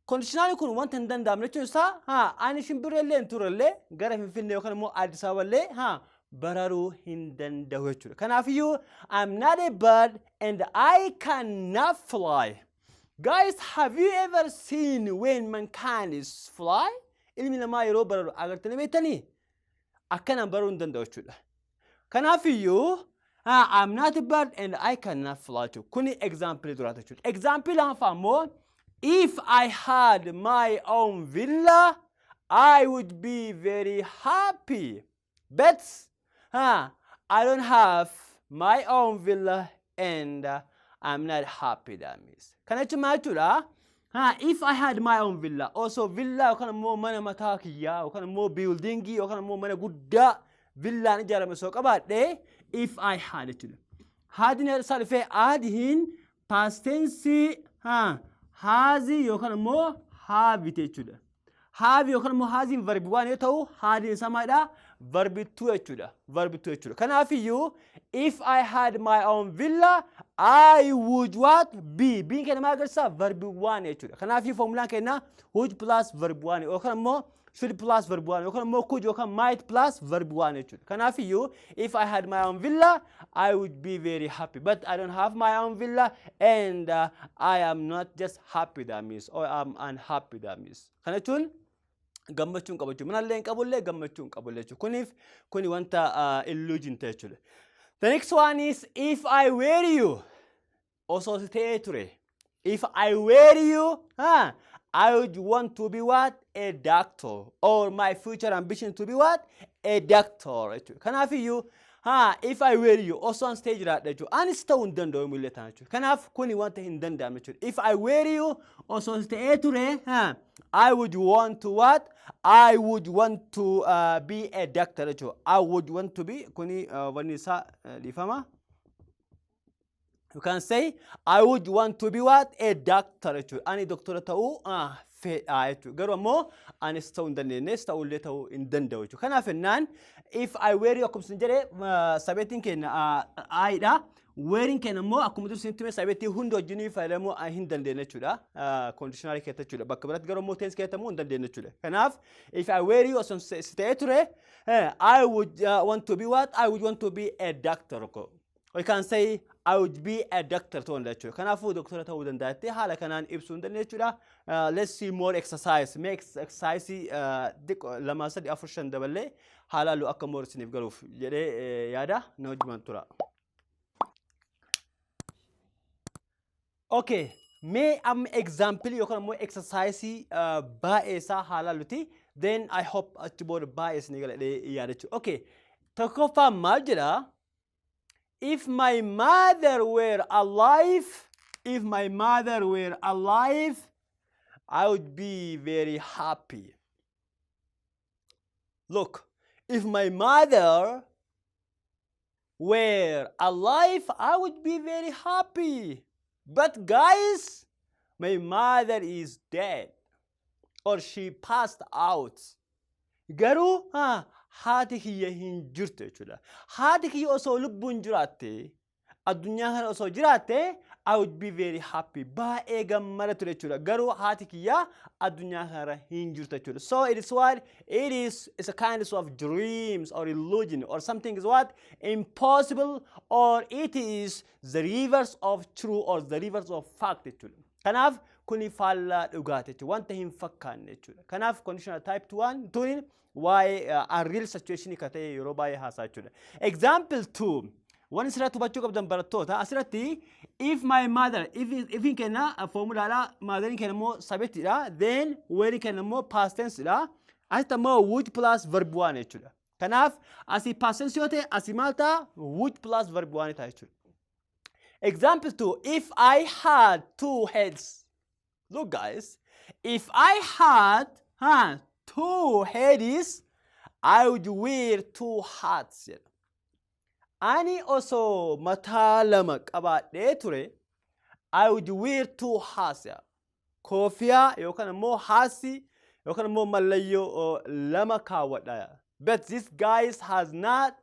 [SPEAKER 1] Conditionalii kun wanta hin danda'amne jechuun isaa haa ani shimbirreellee hin turellee gara Finfinnee yookaan immoo Addis Ababallee haa bararuu hin danda'u jechuudha. Kanaafiyyuu, I'm not a bird and I cannot fly. Guys, have you ever seen when mankind is fly? Ilmi namaa yeroo bararu agartanii beektanii? Akkanaan bararuu hin danda'u jechuudha. Kanaafiyyuu, I'm not a bird and I cannot fly too. Kuni example duraata jechuudha. Example lammaffaa immoo, if I had my own villa, I would be very happy. But I don't have my own villa and I'm not happy, that means. Kana jechuun maal jechuudha? If I had my own villa, osoo villa yookaan immoo mana mataa kiyyaa yookaan immoo buildingii yookaan immoo mana guddaa villaan ijaarame osoo qabaadhe, if I had jechuudha. Hadiin isaa dhufee adiin past tense hasii yookaan immoo haveiti jechuudha. Have yookaan immoo hasiin verb one yoo ta'u, hadiin isaa maalidha? Verb two jechuudha. Verb two jechuudha. Kanaafiyyuu, if I had my own villa, I would what? Be. Bein keenya maal agarsiisa? Verb one jechuudha. Kanaafiyyuu, formulaan keenya would plus verb one yookaan immoo should plus verb one yookaan immoo could yookaan might plus verb one jechuudha. Kanaafiyyuu, if I had my own villa, I would be very happy. But I don't have my own villa and I am not just happy, that means, or I'm unhappy, that means. Kana jechuun gammachuu hin qabu jechuudha. Manallee hin qabullee, gammachuu hin qabullee jechuudha. Kuniif kuni wanta illusion ta'e jechuudha. The next one is, if I were you, osoo si ta'ee ture. If I were you, I would want to be what? A doctor. Or my future ambition to be what? A doctor jechuudha. Kanaafiyyuu, if I were you, osoo an ta'ee jiraadha jechuudha. Anis ta'uu hin danda'u millee ta'a jechuudha. Kanaaf kuni wanta hin danda'amne jechuudha. If I were you, osoo si ta'ee ture, I would want to what? I would want to be a doctor jechuudha. I would want to be, kuni wanni isaa dhiifama. You can say I would want to be what? A doctor jechuudha. Ani doktora ta'uu fedha jechuudha. Garuu ammoo anis ta'uu hin dandeenyes, ta'ullee ta'uu hin danda'u jechuudha. Kanaaf jennaan, if I were you, akkuma isin jedhe, subjectiin keenya Idha. Wereiin keenya immoo akkuma dursi hime subjectii hunda wajjin fayyadamuu hin dandeenye jechuudha. Conditionalii keessatti jechuudha. Bakka biratti garuu immoo tense keessatti immoo hin dandeenye jechuudha. Kanaaf, if I were you, osoo si ta'ee ture, I would want to be what? I would want to be a doctor. We can say I would be a doctor ta'uu danda'a jechuudha. Kanaafuu doktora ta'uu danda'a haala kanaan ibsuu hin dandeenye jechuudha. Let's see more exercise. Mee exercise lama, sadi, afur, shan daballee haala halluu akka more isiniif galuuf jedhee yaada na wajjumaan tura. Okay, mee amma example yookaan immoo exercise baay'ee isaa haala halluuti. Then I hope achi booda baay'ee isinii gala jedhee yaada jechuudha. Okay, tokkoffaan maal jedhaa? If my mother were alive, if my mother were alive, I would be very happy. Look, if my mother were alive, I would be very happy. But guys, my mother is dead or she passed out. Garuu haati kiyya hin jirtu jechuudha. Haati kiyya osoo lubbuun jiraatte, addunyaa kana osoo jiraatte, I would be very happy. Baay'ee gammada ture jechuudha. Garuu haati kiyya addunyaa kana hin jirtu jechuudha. So it is what? It is, it's a kind of dreams or illusion or something is what? Impossible, or it is the reverse of true or the reverse of fact jechuudha. Kanaaf kuni faallaa dhugaati jechuudha. Wanta hin fakkaanne jechuudha. Kanaaf conditional type 2 tuni waa'ee unreal situation ka ta'e yeroo baay'ee haasaa jechuudha. Example 2, waan asirratti hubachuu qabdan barattoota, asirratti if my mother, if kenna formulaadha, motheriin kenna immoo subjectidha, then were kenna immoo past tense dha. Asitti ammoo would plus verb one jechuudha. Kanaaf asii past tense yoo ta'e, asii maal ta'a? Would plus verb one ta'a jechuudha. Example 2, if I had two heads. Look guys, if I had two heads, I would wear two hats jedha. Ani osoo mataa lama qabaadhee ture, I would wear two hats. Koofiyaa yookaan immoo hats yookaan immoo mallayyoo lama kaawwadha. But this guy has not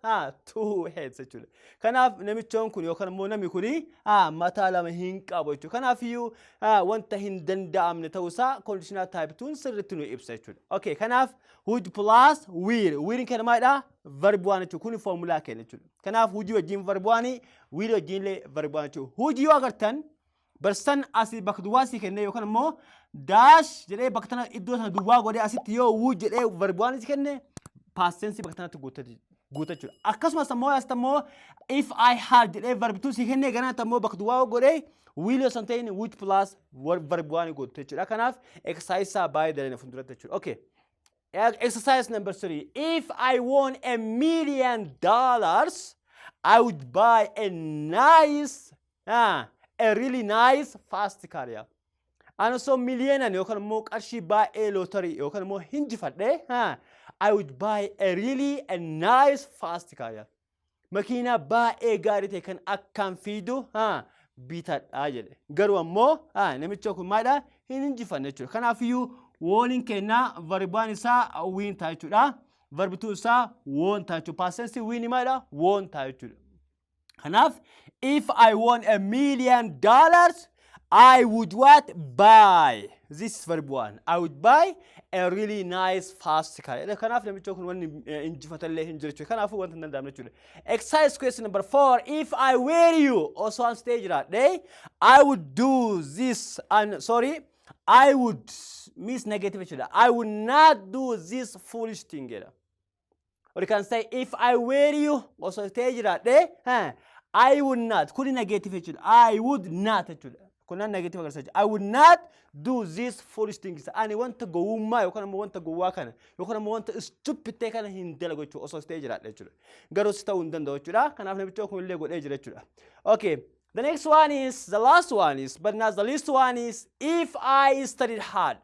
[SPEAKER 1] two heads jechuudha. Kanaaf namichoon kun yookaan immoo namni kuni mataa lama hin qabu jechuudha. Kanaafiyyuu wanta hin danda'amne ta'uusaa conditional type 2 sirriitti nu ibsa jechuudha. Okay, kanaaf would plus will. Willin kana maalidha? Verb one jechuudha. Kuni formulaa keenya jechuudha. Kanaaf would wajjin verb one, will wajjin illee verb one jechuudha. Would yoo agartan barsan asii bakka duwwaa sii kenne yookaan immoo dash jedhee bakka tana iddoo sana duwwaa godhee asitti yoo would jedhee verb one si kenne, past tense bakka tanatti guuta jechuudha. Akkasumas ammoo asitti ammoo if I had jedhee verb two si kenne, ganatti ammoo bakka duwwaa godhee will osoo hin ta'in would plus verb one guutu jechuudha. Kanaaf exercise isaa baay'ee dalina fuulduratti jechuudha. Okay. Exercise number 3. If I won $1 million, I would buy a really nice fast car. Yeah. Ani osoo miliyeenan yookaan immoo qarshii baay'ee lootarii yookaan immoo hinjifadhee, I would buy a really a nice fast car. Yeah. Makiinaa baay'ee gaarii ta'e kan akkaan fiidu bitadhaa jedhe. Garuu ammoo namicha kun maalidha? Hin injifanne jechuudha. Kanaafiyyuu woniin kennaa verb one isaa win ta'a jechuudha. Verb two isaa won ta'a jechuudha. Past tense win maalidha? Won ta'a jechuudha. Kanaaf if I won $1 million, I would what? Buy. This is verb one. I would buy a really nice fast car. Kanaaf namicha kun wanni injifatallee hin jiru jechuudha. Kanaafuu wanta hin danda'amne jechuudha. Exercise question number 4. If I were you, osoo an stay jiraadhe, I would do this and sorry, I would miss negative jechuudha. I would not do this foolish thing jedha. Or you can say, if I were you, osoo ta'ee jiraadhe, I would not. Kuni negative jechuudha. I would not jechuudha. Kunan negative agarsiisa jechuudha. I would not do this foolish things. Ani wanta gowwummaa yookaan immoo wanta gowwaa kana yookaan immoo wanta stupid ta'e kana hin dalagu jechuudha osoo ta'ee jiraadhe jechuudha. Garuu si ta'uu hin danda'u jechuudha. Kanaaf namichi kun illee godhee jira jechuudha. Okay. The next one is, the last one is, but not the least one is, if I studied hard.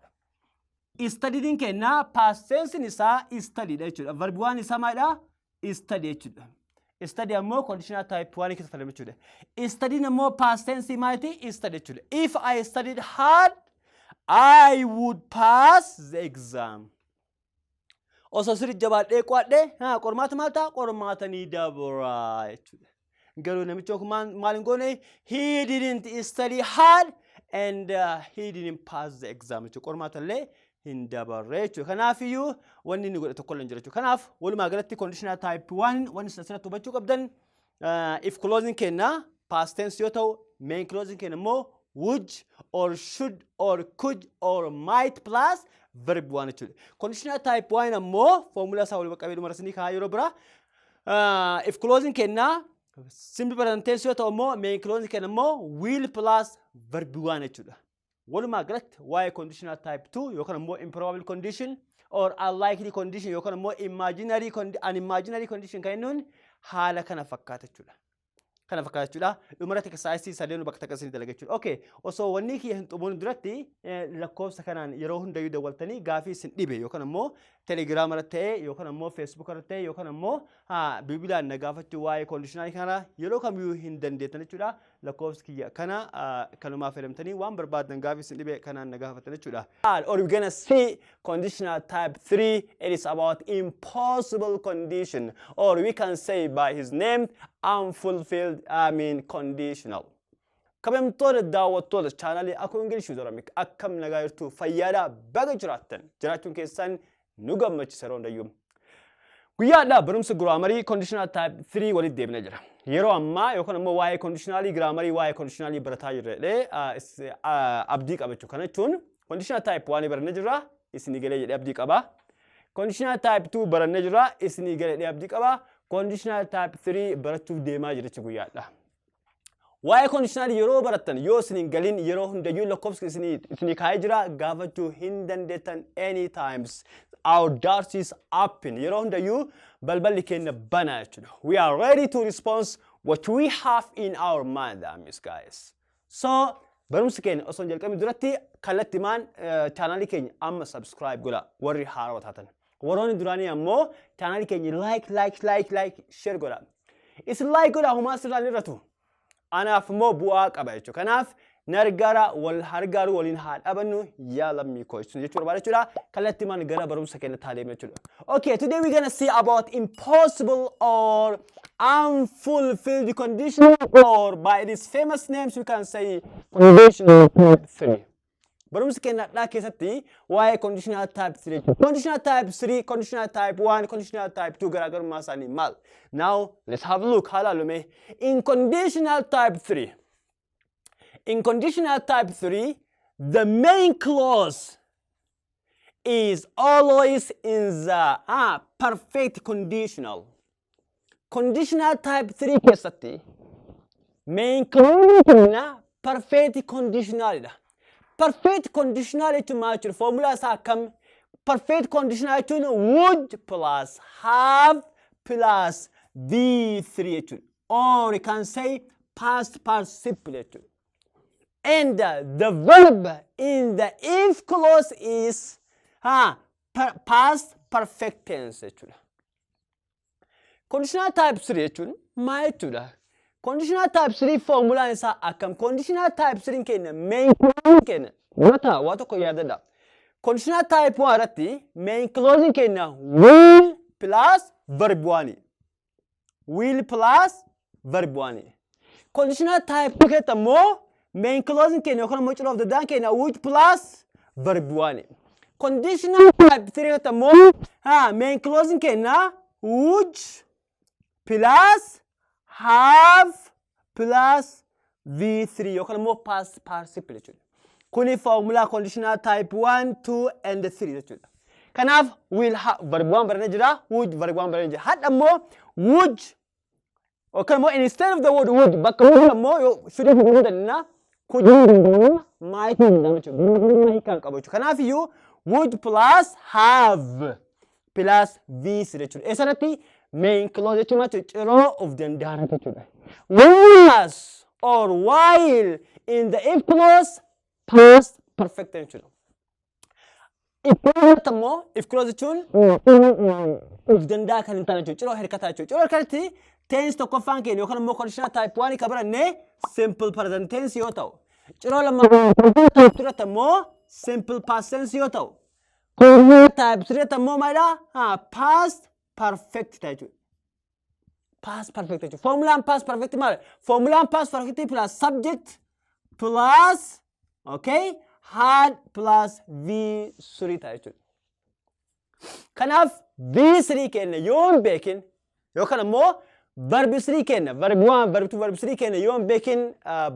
[SPEAKER 1] Studiedin kenna past tense isaa studied jechuudha. Verb one isaa maalidha? Study jechuudha. Study ammoo conditional type 1 keessa fayyadamu jechuudha. Studied ammoo past tense maaliti? Study jechuudha. If I studied hard, I would pass the exam. Osoo sirri jabaadhee qo'adhee qormaata maal ta'a? Qormaata ni dabra jechuudha. Garuu namichi kun maal hin goone? He didn't study hard and he didn't pass the exam jechuudha. Qormaata illee hin dabarre jechuudha. Kanaafiyyuu wanni inni godhe tokko illee hin jiru jechuudha. Kanaaf walumaa galatti conditional type 1 wanni asirratti hubachuu qabdan, if clause kenna past tense yoo ta'u, main clause kenna immoo would or should or could or might plus verb one jechuudha. Conditional type 1 ammoo formula isaa wal qabee dhuma isinii kaa'aa yeroo bira. If clause kenna simple present tense yoo ta'u immoo, main clause kenna immoo will plus verb one jechuudha. Walumaa galatti waa'ee conditional type 2 yookaan immoo improbable condition or unlikely condition yookaan immoo imaginary unimaginary condition kan jennuun haala kana fakkaata jechuudha. Kana fakkaata jechuudha. Dhumarratti exercise sadeen bakka takka isinii dalaga jechuudha. Okay, osoo wanni kiyya hin xumurin duratti, lakkoofsa kanaan yeroo hundayyuu dawwaltanii gaafii isin dhibe yookaan immoo Telegiraama irratti ta'e yookaan immoo Facebook irratti ta'e yookaan immoo bilbilaan na gaafachuu waa'ee conditional kana yeroo kamiyyuu hin dandeettan jechuudha. Lakkoofsi kiyya kana kanumaa fayyadamtanii waan barbaadan gaafii isin dhibe kanaan na gaafatan jechuudha. Or we're gonna see conditional type 3. It is about impossible condition, or we can say by his name, unfulfilled, I mean, conditional. Kabajamtoota daawwattoota chaanalii Akuu English Oromic, akkam nagaa jirtu? Fayyaadhaa? Baga jiraattan. Jiraachuun keessan nu gammachiisa yeroo hundayyuu. Guyyaadhaa barumsa grammarii conditional type 3 walitti deebinee jira. Yeroo ammaa yookaan immoo waa'ee conditionalii grammarii waa'ee conditionalii barataa jirra jedhee abdii qaba jechuudha. Kana jechuun conditional type 1 barannee jirra, isinii galee jedhee abdii qaba. Conditional type 2 barannee jirra, isinii galee jedhee abdii qaba. Conditional type 3 barachuuf deemaa jira jechuudha guyyaadha. Waa'ee conditionalii yeroo barattan yoo isin hin galin, yeroo hundayyuu lakkoofsi isinii kaa'ee jira, gaafachuu hin dandeettan any times. Our doors is open. Yeroo hundayyuu balballi keenya banaa jechuudha. We are ready to respond what we have in our mind, that guys. So barumsi keenya osoo hin jalqabin duratti kallattimaan chaanaalii keenya amma subscribe godha warri haarawaa taatan. Warroonni duraanii ammoo chaanaalii keenya like, like, like, like, share godha. Isin like godhaa, homaa sirraan irratu. Anaaf immoo bu'aa qaba jechuudha. Kanaaf nargara wal hargaaru, waliin haa dhabannu yaa lammii koo jechuu barbaada jechuudha. Kallattiimaan gara barumsa keenyatti haa deemnu jechuudha. Okay, today we're gonna see about impossible or unfulfilled conditional, or by its famous names we can say conditional type 3. Barumsa keenya har'aa keessatti waa'ee conditional type 3 jechuudha. Conditional type 3, conditional type 1, conditional type 2 garaagarummaa isaanii maal? Now let's have a look. Haa ilaallu mee. In conditional type 3. In conditional type 3, the main clause is always in the perfect conditional. Conditional type 3 keessatti main clause keenya perfect conditional dha. Perfect conditional jechuun maal jechuudha? Formula isaa akkam? Perfect conditional jechuun would plus have plus V3 jechuudha. Or you can say past participle jechuudha. And the verb in the if clause is past perfect tense jechuudha. Conditional type 3 jechuun maal jechuudha? Conditional type 3 formulaan isaa akkam? Conditional type 3 keenya main clause keenya wata waa tokko yaadadha. Conditional type 1 irratti main clause keenya will plus verb 1. Will plus verb 1. Conditional type 2 keessatti ammoo main clause keenya yookaan immoo ciroo of danda'an keenya would plus verb 1. Conditional type 3 keessatti ammoo main clause keenya would plus have plus V3 yookaan immoo past participle jechuudha. Kuni formula conditional type 1, 2 and 3 jechuudha. Kanaaf will verb 1 barannee jira, would verb 1 barannee jira. Hadha immoo would yookaan immoo instead of the word would, bakka would immoo yoo should fiduu dandeenya, could dandeenya, might dandeenya jechuudha. Hiikaan qabu jechuudha. Kanaaf iyyuu would plus have plus V3 jechuudha. Eessarratti? Main clause jechuun maal jechuudha? Ciroo of danda'an jechuudha. Whereas or while in the if clause past perfect jechuudha. If clause immoo, if clause jechuun of danda'a kan hin taane jechuudha. Ciroo hirkataa jechuudha. Ciroo hirkatatti tense tokkoffaan keenya yookaan immoo conditional type 1 kan baranne simple present tense yoo ta'u, ciroo lammaffaa type 2 irratti immoo simple past tense yoo ta'u, conditional type 3 irratti immoo maalidha? Past perfect ta'a jechuudha. Past perfect jechuudha. Formulaan past perfect maali? Formulaan past perfect plus subject plus, okay, had plus V3 ta'a jechuudha. Kanaaf V3 keenya yoo hin beekin yookaan immoo verb 3 keenya, verb 1, verb 2, verb 3 keenya yoo hin beekin,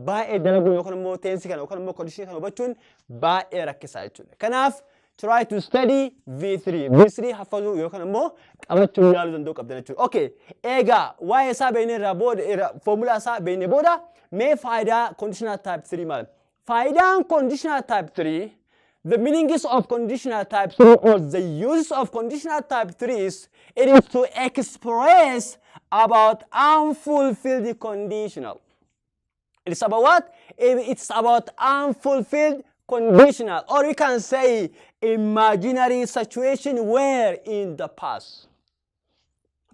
[SPEAKER 1] baay'ee dalaguun yookaan immoo tense kana yookaan immoo condition kana hubachuun baay'ee rakkisaa jechuudha. Kanaaf try to study V3. V3 haffazuu yookaan immoo qabachuu yaaluu danda'uu qabdan jechuudha. Okay, egaa waa'ee isaa beeknee irraa booda, irra formula isaa beeknee booda, mee faayidaa conditional type 3 maali? Faayidaan conditional type 3, the meanings of conditional type 3 or the use of conditional type 3 is it is to express about unfulfilled conditional. It's about what? It's about unfulfilled conditional, or we can say imaginary situation where in the past.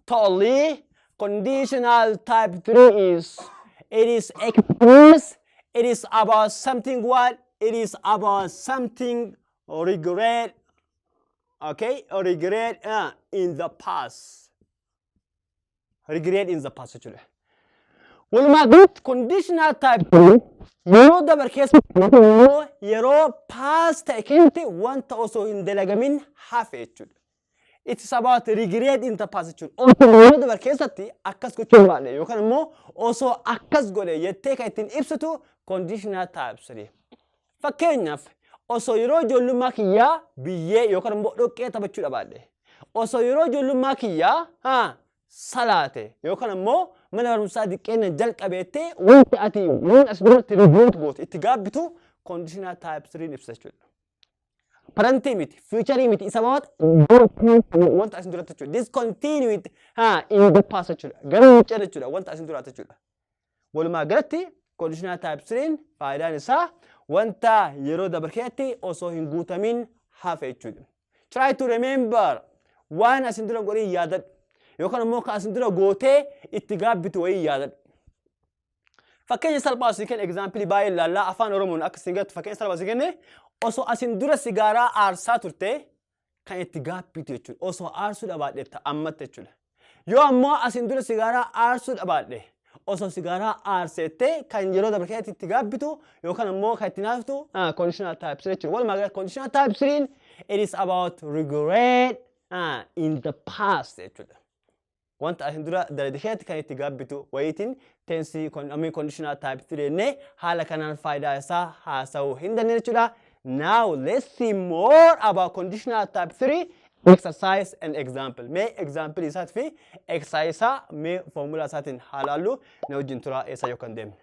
[SPEAKER 1] Totally, conditional type 3 is it is express, it is about something what? It is about something regret, okay? Regret in the past. Regret in the past jechuudha. Walumaa galatti conditional type 3 yeroo dabar keessatti, yeroo past ta'e keessatti wanta osoo hin dalagamin hafe jechuudha. It's about regret in the past jechuudha. Osoo yeroo dabar keessatti akkas gochuu baadhe yookaan immoo osoo akkas godhe jettee kan ittiin ibsitu conditional type 3. Fakkeenyaaf, osoo yeroo ijoollummaa kiyyaa biyyee yookaan immoo dhoqqee taphachuu dhabaadhe. Osoo yeroo ijoollummaa kiyyaa salaate yookaan immoo mana barumsaa diqqeenya jalqabeettee wanti ati waan as duratti regret goote, itti gaabbitu, conditional type 3 ibsa jechuudha. Present miti, future miti, isa about wanta asin duratti jechuudha. Discontinued in the past jechuudha. Gara wuccee jechuudha, wanta asin duraatti jechuudha. Walumaa galatti conditional type 3 faayidaan isaa wanta yeroo dabarkeetti osoo hin guutamin hafe jechuudha. Try to remember, waan asin dura godhin yaadadhu. Yookaan immoo kan asin dura gootee itti gaabbitu wayii yaadadhu. Fakkeenya salphaa isin kenne, example baay'ee ilaallaa, afaan Oromoon akka isin gattu fakkeenya salphaa isin kenne. Osoo asin dura sigaaraa aarsaa turte kan itti gaabbitu jechuudha. Osoo aarsuu dhabaadhe ammatti jechuudha. Yoo ammoo asin dura sigaaraa aarsuu dhabaadhe, osoo sigaaraa aarseettee kan yeroo dabre keessatti itti gaabbitu yookaan ammoo kan itti naaftu conditional type 3 jechuudha. Walumaa galatti conditional type 3 it is about regret in the past jechuudha. Wanta asin dura dalagde keessatti kan itti gaabbitu wayiitiin tense I conditional type 3 jennee haala kanaan faayidaa isaa haasa'uu hin dandeenye jechuudha. Now let's see more about conditional type 3 exercise and example. Mee example isaatii fi exercise isaa mee formula isaatiin haa laallu. Na wajjin turaa eessa yookaan deemne.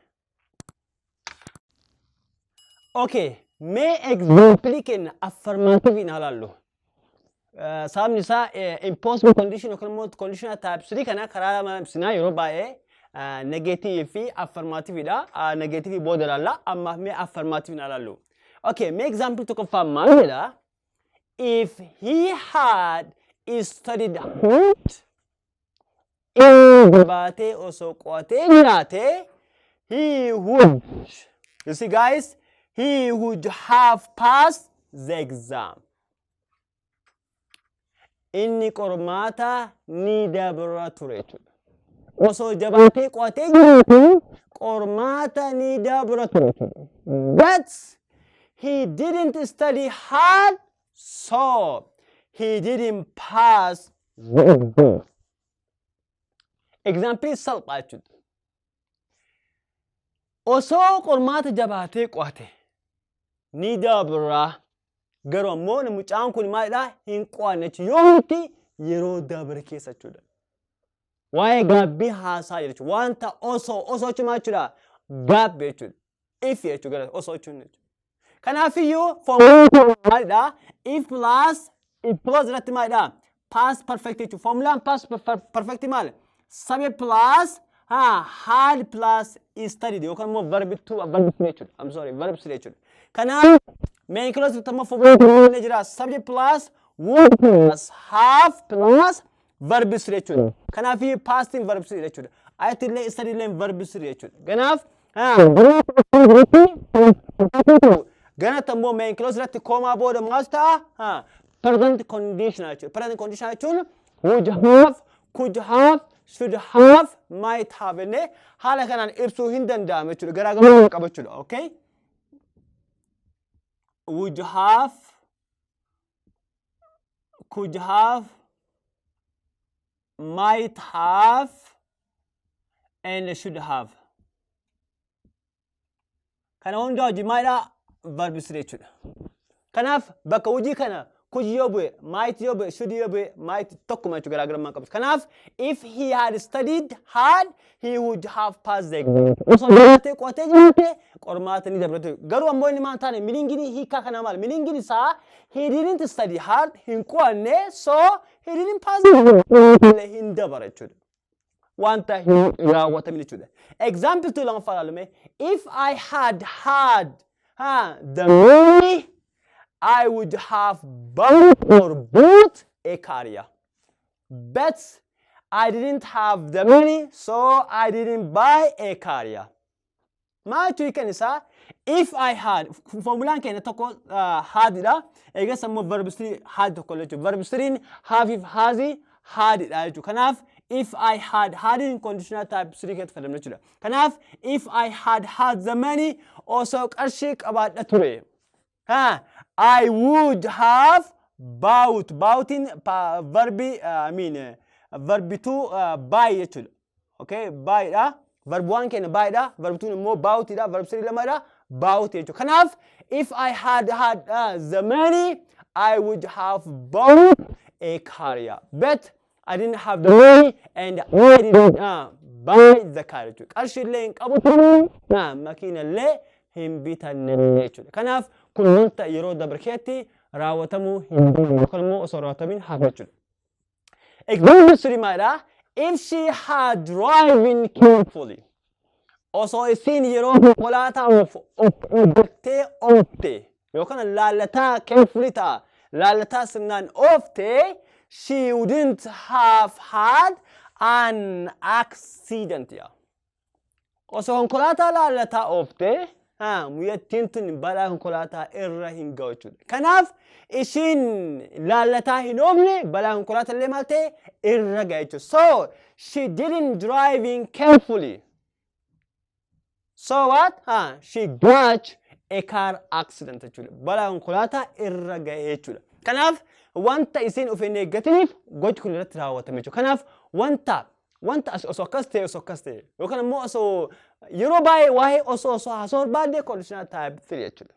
[SPEAKER 1] Okay, mee example kenna affirmative haa laallu. Sababni isaa impossible condition yookaan immoo conditional type 3 kana karaa lama ibsinaa, yeroo baay'ee negative fi affirmative dha. Negative booda ilaalla. Ammaaf mee affirmative haa laallu. Okay, mee example tokkoffaa maal jedha? If he had studied hard, jabaatee osoo qo'atee jiraate, he would, you see guys, he would have passed the exam. Inni qormaata ni dabra ture jechuudha. Osoo jabaatee qo'atee jiraate qormaata ni dabra ture jechuudha. But he didn't study hard, so he didn't pass the exam. Example salphaa jechuudha. Osoo qormaata jabaatee qo'ate ni dabra. Garuu ammoo mucaan kun maalidhaa? Hin qo'anne jechuudha. Yoomitti? Yeroo dabre keessa jechuudha. Waa'ee gaabbii haasaa jechuudha. Wanta osoo, osoo jechuun maal jechuudha? Gaabbii jechuudha. If jechuudha, osoo jechuun jechuudha. Kanaafiyyuu formulaan maalidhaa? If plus, if plus irratti maalidhaa? Past perfect jechuudha. Formulaan past perfect maali? Subject plus had plus studied yookaan immoo verb two, verb three jechuudha. I'm sorry, verb three jechuudha. Kanaaf main clause irratti immoo formulaan jira. Subject plus would plus have plus verb three jechuudha. Kanaaf pastiin verb three jechuudha. Ayatti illee study illee verb three jechuudha. Kanaaf ganatti ammoo main clause irratti comma booda maaltu ta'a? Present conditional jechuudha. Present conditional jechuun would have, could have, should have, might have jennee haala kanaan ibsuu hin danda'amu jechuudha. Garaagarummaa qaba jechuudha. Okay? Would have, could have, might have, and should have. Kana hundaa hojii maalidhaa? Verb three jechuudha. Kanaaf bakka hojii kana could yoo bu'e, might yoo bu'e, should yoo bu'e, might tokkuma jechuudha, garaagarummaa qabu. Kanaaf if he had studied hard, he would have passed the exam. Osoo jabaatee qo'atee jiraate qormaata ni dabalatu. Garuu ammoo inni maal taane? Meaningiin hiikaa kanaa maal? Meaningiin isaa he didn't study hard, hin qo'anne, so he didn't pass the exam. Hin dabara jechuudha. Wanta hin raawwatamin jechuudha. Example two, lammaffaa ilaalume. If I had had the money, I would have bought or bought a car. Yeah. But I didn't have the money, so I didn't buy a car. Yeah. Maal jechuu hiikan isaa? If I had, formulaan keenya tokko hadidha. Eegas ammoo verb three had tokko jechuudha. Verb three have, has, hadidha jechuudha. Kanaaf if I had, hadiin conditional type 3 keessatti fayyadamna jechuudha. Kanaaf if I had had the money, osoo qarshii qabaadha ture. Ha, I would have bought. Boughtiin verbi, I mean, verb two buy jechuudha. Okay, buy dha. Verb one keenya buy dha. Verb two immoo bought dha. Verb three lamadha. Bought jechuudha. Kanaaf if I had had the money, I would have bought a car. Yeah. But I didn't have the money and I didn't buy the car jechuudha. Qarshii illee hin qabu ture, makiina illee hin bitanne jechuudha. Kanaaf kun wanta yeroo dabre keessatti raawwatamuu hin dandeenye yookaan immoo osoo raawwatamiin hafe jechuudha. Example three maalidha? If she had driving carefully. Osoo isiin yeroo konkolaataa of eeggattee oofte yookaan laallataa, carefully ta'a, laallataa sirnaan oofte. She wouldn't have had an accident. Yeah. Osoo konkolaataa laallataa ooftee muyyattiin tun balaa konkolaataa irra hin ga'u jechuudha. Kanaaf ishiin laallataa hin oofne, balaa konkolaataa illee maal ta'e irra ga'e jechuudha. So she didn't driving carefully. So what? She got a car accident jechuudha. Balaa konkolaataa irra ga'e jechuudha. Kanaaf wanta isiin of hin eeggatiniif gochi kun irratti raawwatame jechuudha. Kanaaf wanta osoo akkas ta'e, osoo akkas ta'e, yookaan immoo osoo, yeroo baay'ee waa'ee osoo haasoo barbaadde conditional type 3 jechuudha.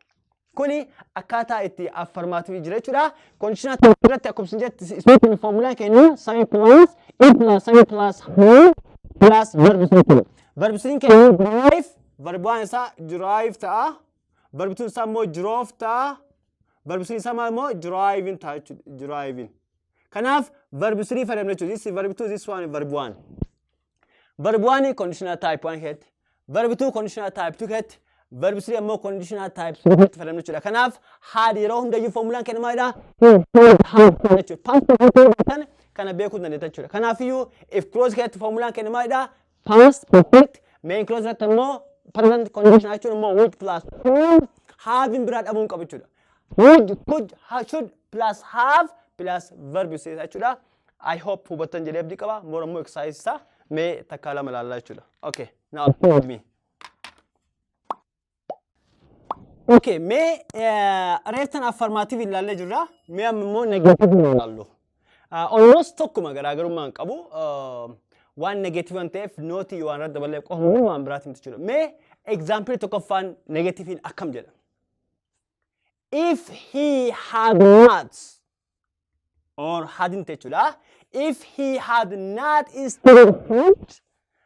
[SPEAKER 1] Kuni akkaataa itti affirmative jira jechuudha. Conditional type irratti akkuma isin jette statement formula kennu subject plus if plus subject plus have plus verb 3 jechuudha. Verb 3 kennu drive, verb 1 isaa drive ta'a. Verb 2 isaa immoo drove ta'a. Verb 3 isaa immoo driving ta'a jechuudha. Driving. Kanaaf verb 3 fayyadamna jechuudha. This is verb 2, this one verb 1. Verb 1 conditional type 1 keessatti. Verb 2 conditional type 2 keessatti. Verb 3 ammoo conditional type 3 keessatti fayyadamna jechuudha. Kanaaf had yeroo hundayyuu formulaan kenna maalidha? Had jechuudha. Past perfect kana beekuu dandeetta jechuudha. Kanaafiyyuu if clause keessatti formulaan kenna maalidha? Past perfect. Main clause irratti ammoo present conditional jechuun immoo would plus have biraa dhabuun qabu jechuudha. Would, could, should plus have plus verb jechuudha. I hope hubattan jedhee abdii qaba. More ammoo exercise isaa mee takkaa lama ilaallaa jechuudha. Okay, now with me. Okay, mee reeftan affirmative ilaallee jirra. Mee amma immoo negative ilaallu. Almost tokkuma, garaagarummaa hin qabu. Waan negative waan ta'eef notii waan irratti daballee qofa, waan biraati miti jechuudha. Mee example tokkoffaan negativein akkam jedha? If he had not or hadn't jechuudha. If he had not studied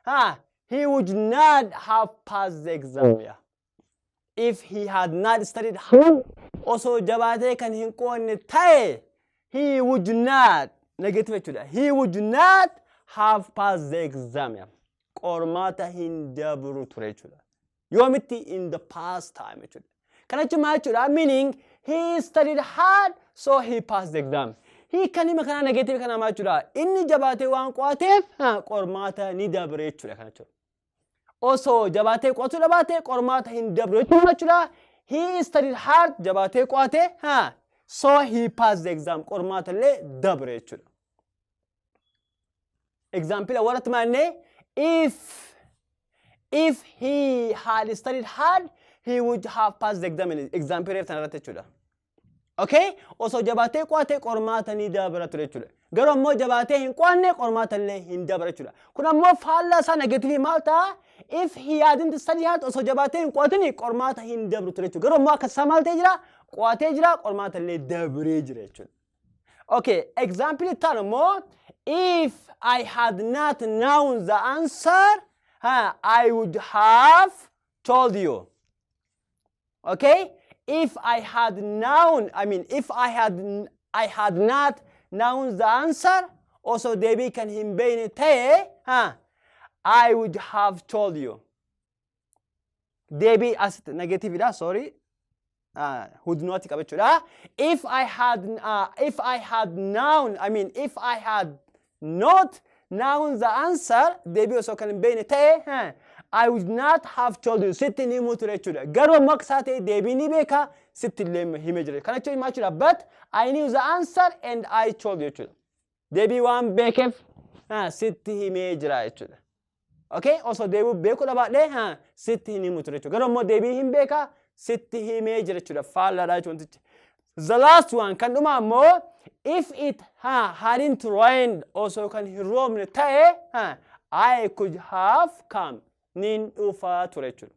[SPEAKER 1] hard, he would not have passed the exam. Yeah. If he had not studied hard, osoo jabaatee kan hin qo'anne ta'e, he would not, negative jechuudha. He would not have passed the exam. Yeah. Qormaata hin dabru ture jechuudha. Yoomitti? In the past time jechuudha. Kana jechuun maal jechuudha? Meaning he studied hard, so he passed the exam. Hiikan hima kanaa negative kana maal jechuudha? Inni jabaatee waan qo'ateef qormaata ni dabre jechuudha kana jechuudha. Osoo jabaatee qo'atuu dhabaate qormaata hin dabru jechuudha jechuudha. He studied hard, jabaatee qo'ate, so he passed the exam, qormaata illee dabre jechuudha. Example warratti maal? If he had studied hard, he would have passed the exam. Example reef irratti jechuudha. Okay? Osoo jabaatee qo'ate qormaata ni dabra ture jechuudha. Garuu ammoo jabaatee hin qo'anne, qormaata illee hin dabra jechuudha. Kun ammoo faallaa isaa negative maal ta'a? If he hadn't studied hard, osoo jabaatee hin qo'atini qormaata hin dabru ture jechuudha. Garuu ammoo akka isaa maal ta'ee jira? Qo'atee jira, qormaata illee dabree jira jechuudha. Okay, example itti aanu immoo if I had not known the answer, I would have told you. Okay? If I had known, I mean, if I had not known the answer, osoo deebii kan hin beekne ta'e, I would have told you. Deebii asitti negative dha, sorry. Would not qaba jechuudha. If I had known, I mean, if I had not known the answer, deebii osoo kan hin beekne ta'e, I would not have told you. Sitti ni himuu ture jechuudha. Garuu ammoo akka isaa ta'e deebii ni beeka, sitti illee himee jira. Kana jechuun maal jechuudha? But I knew the answer and I told you jechuudha. Deebii waan beekeef sitti himee jira jechuudha. Okay? Osoo deebii beekuu dhabaadhee sitti hin himu ture jechuudha. Garuu ammoo deebii hin beeka, sitti himee jira jechuudha. Faallaadha jechuudha wantichi. The last one kan dhuma ammoo if it hadn't rained, osoo kan hin roobne ta'e, I could have come, nin dhufa ture jechuudha.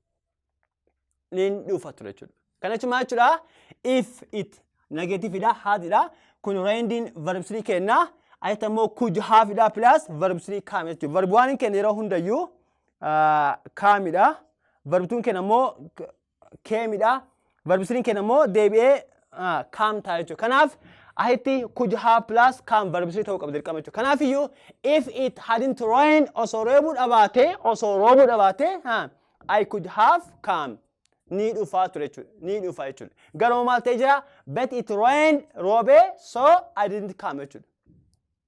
[SPEAKER 1] Nin dhufa ture jechuudha. Kana jechuun maal jechuudha? If it negative dha, hadidha. Kun rainediin verb 3 kenna. Asitti ammoo could have dha plus verb 3 come jechuudha. Verb 1 kenna yeroo hundayyuu comeidha. Verb 2 kenna ammoo cameidha. Verb 3 kenna ammoo deebi'ee come ta'a jechuudha. Kanaaf asitti could have plus come verb 3 ta'uu qaba dirqama jechuudha. Kanaaf iyyuu if it hadn't rained, osoo roobuu dhabaate, osoo roobuu dhabaate, I could have come, ni dhufaa ture jechuudha. Ni dhufa jechuudha. Garuu maal ta'ee jira? But it rained, roobee, so I didn't come jechuudha.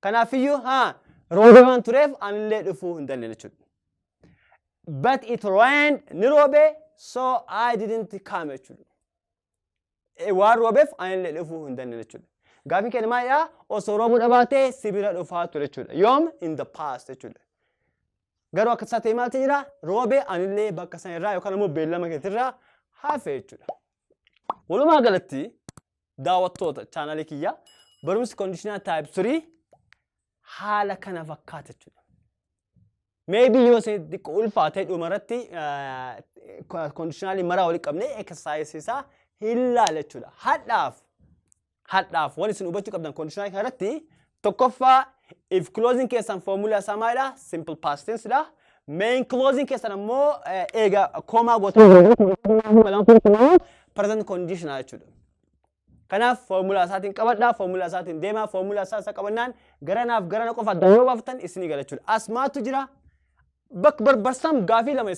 [SPEAKER 1] Kanaafiyyuu haa roobee waan tureef anillee dhufuu hin dandeenye jechuudha. But it rained, ni roobe, so I didn't come jechuudha. Waan roobeef anillee dhufuu hin dandeenye jechuudha. Gaafiin keenya maalidha? Osoo roobuu dhabaatee si bira dhufaa ture jechuudha. Yoom? In the past jechuudha. Garuu akka isaa ta'e maaltu jira? Roobee anillee bakka sana irraa yookaan immoo beellama keetirraa hafe jechuudha. Walumaa galatti, daawwattoota chaanalii kiyyaa, barumsi conditional type 3 haala kana fakkaata jechuudha. Maybe yoo isin xiqqoo ulfaatee dhumarratti conditionalii maraa walitti qabnee exercise isaa hin laala jechuudha. Hadhaaf waan isin hubachuu qabdan conditionalii kanarratti tokkoffaa, if clause keessan formula isaa maalidha? Simple past tense dha. Main clause keessan ammoo eega comma gootan present conditional jechuudha. Kanaaf formula isaatiin qabadhaa, formula isaatiin deemaa, formula isaa isa qabannaan garanaaf garana qofa addaan yoo baaftan isinii gala jechuudha. As maatu jira? Bakka barbarsam gaafii lama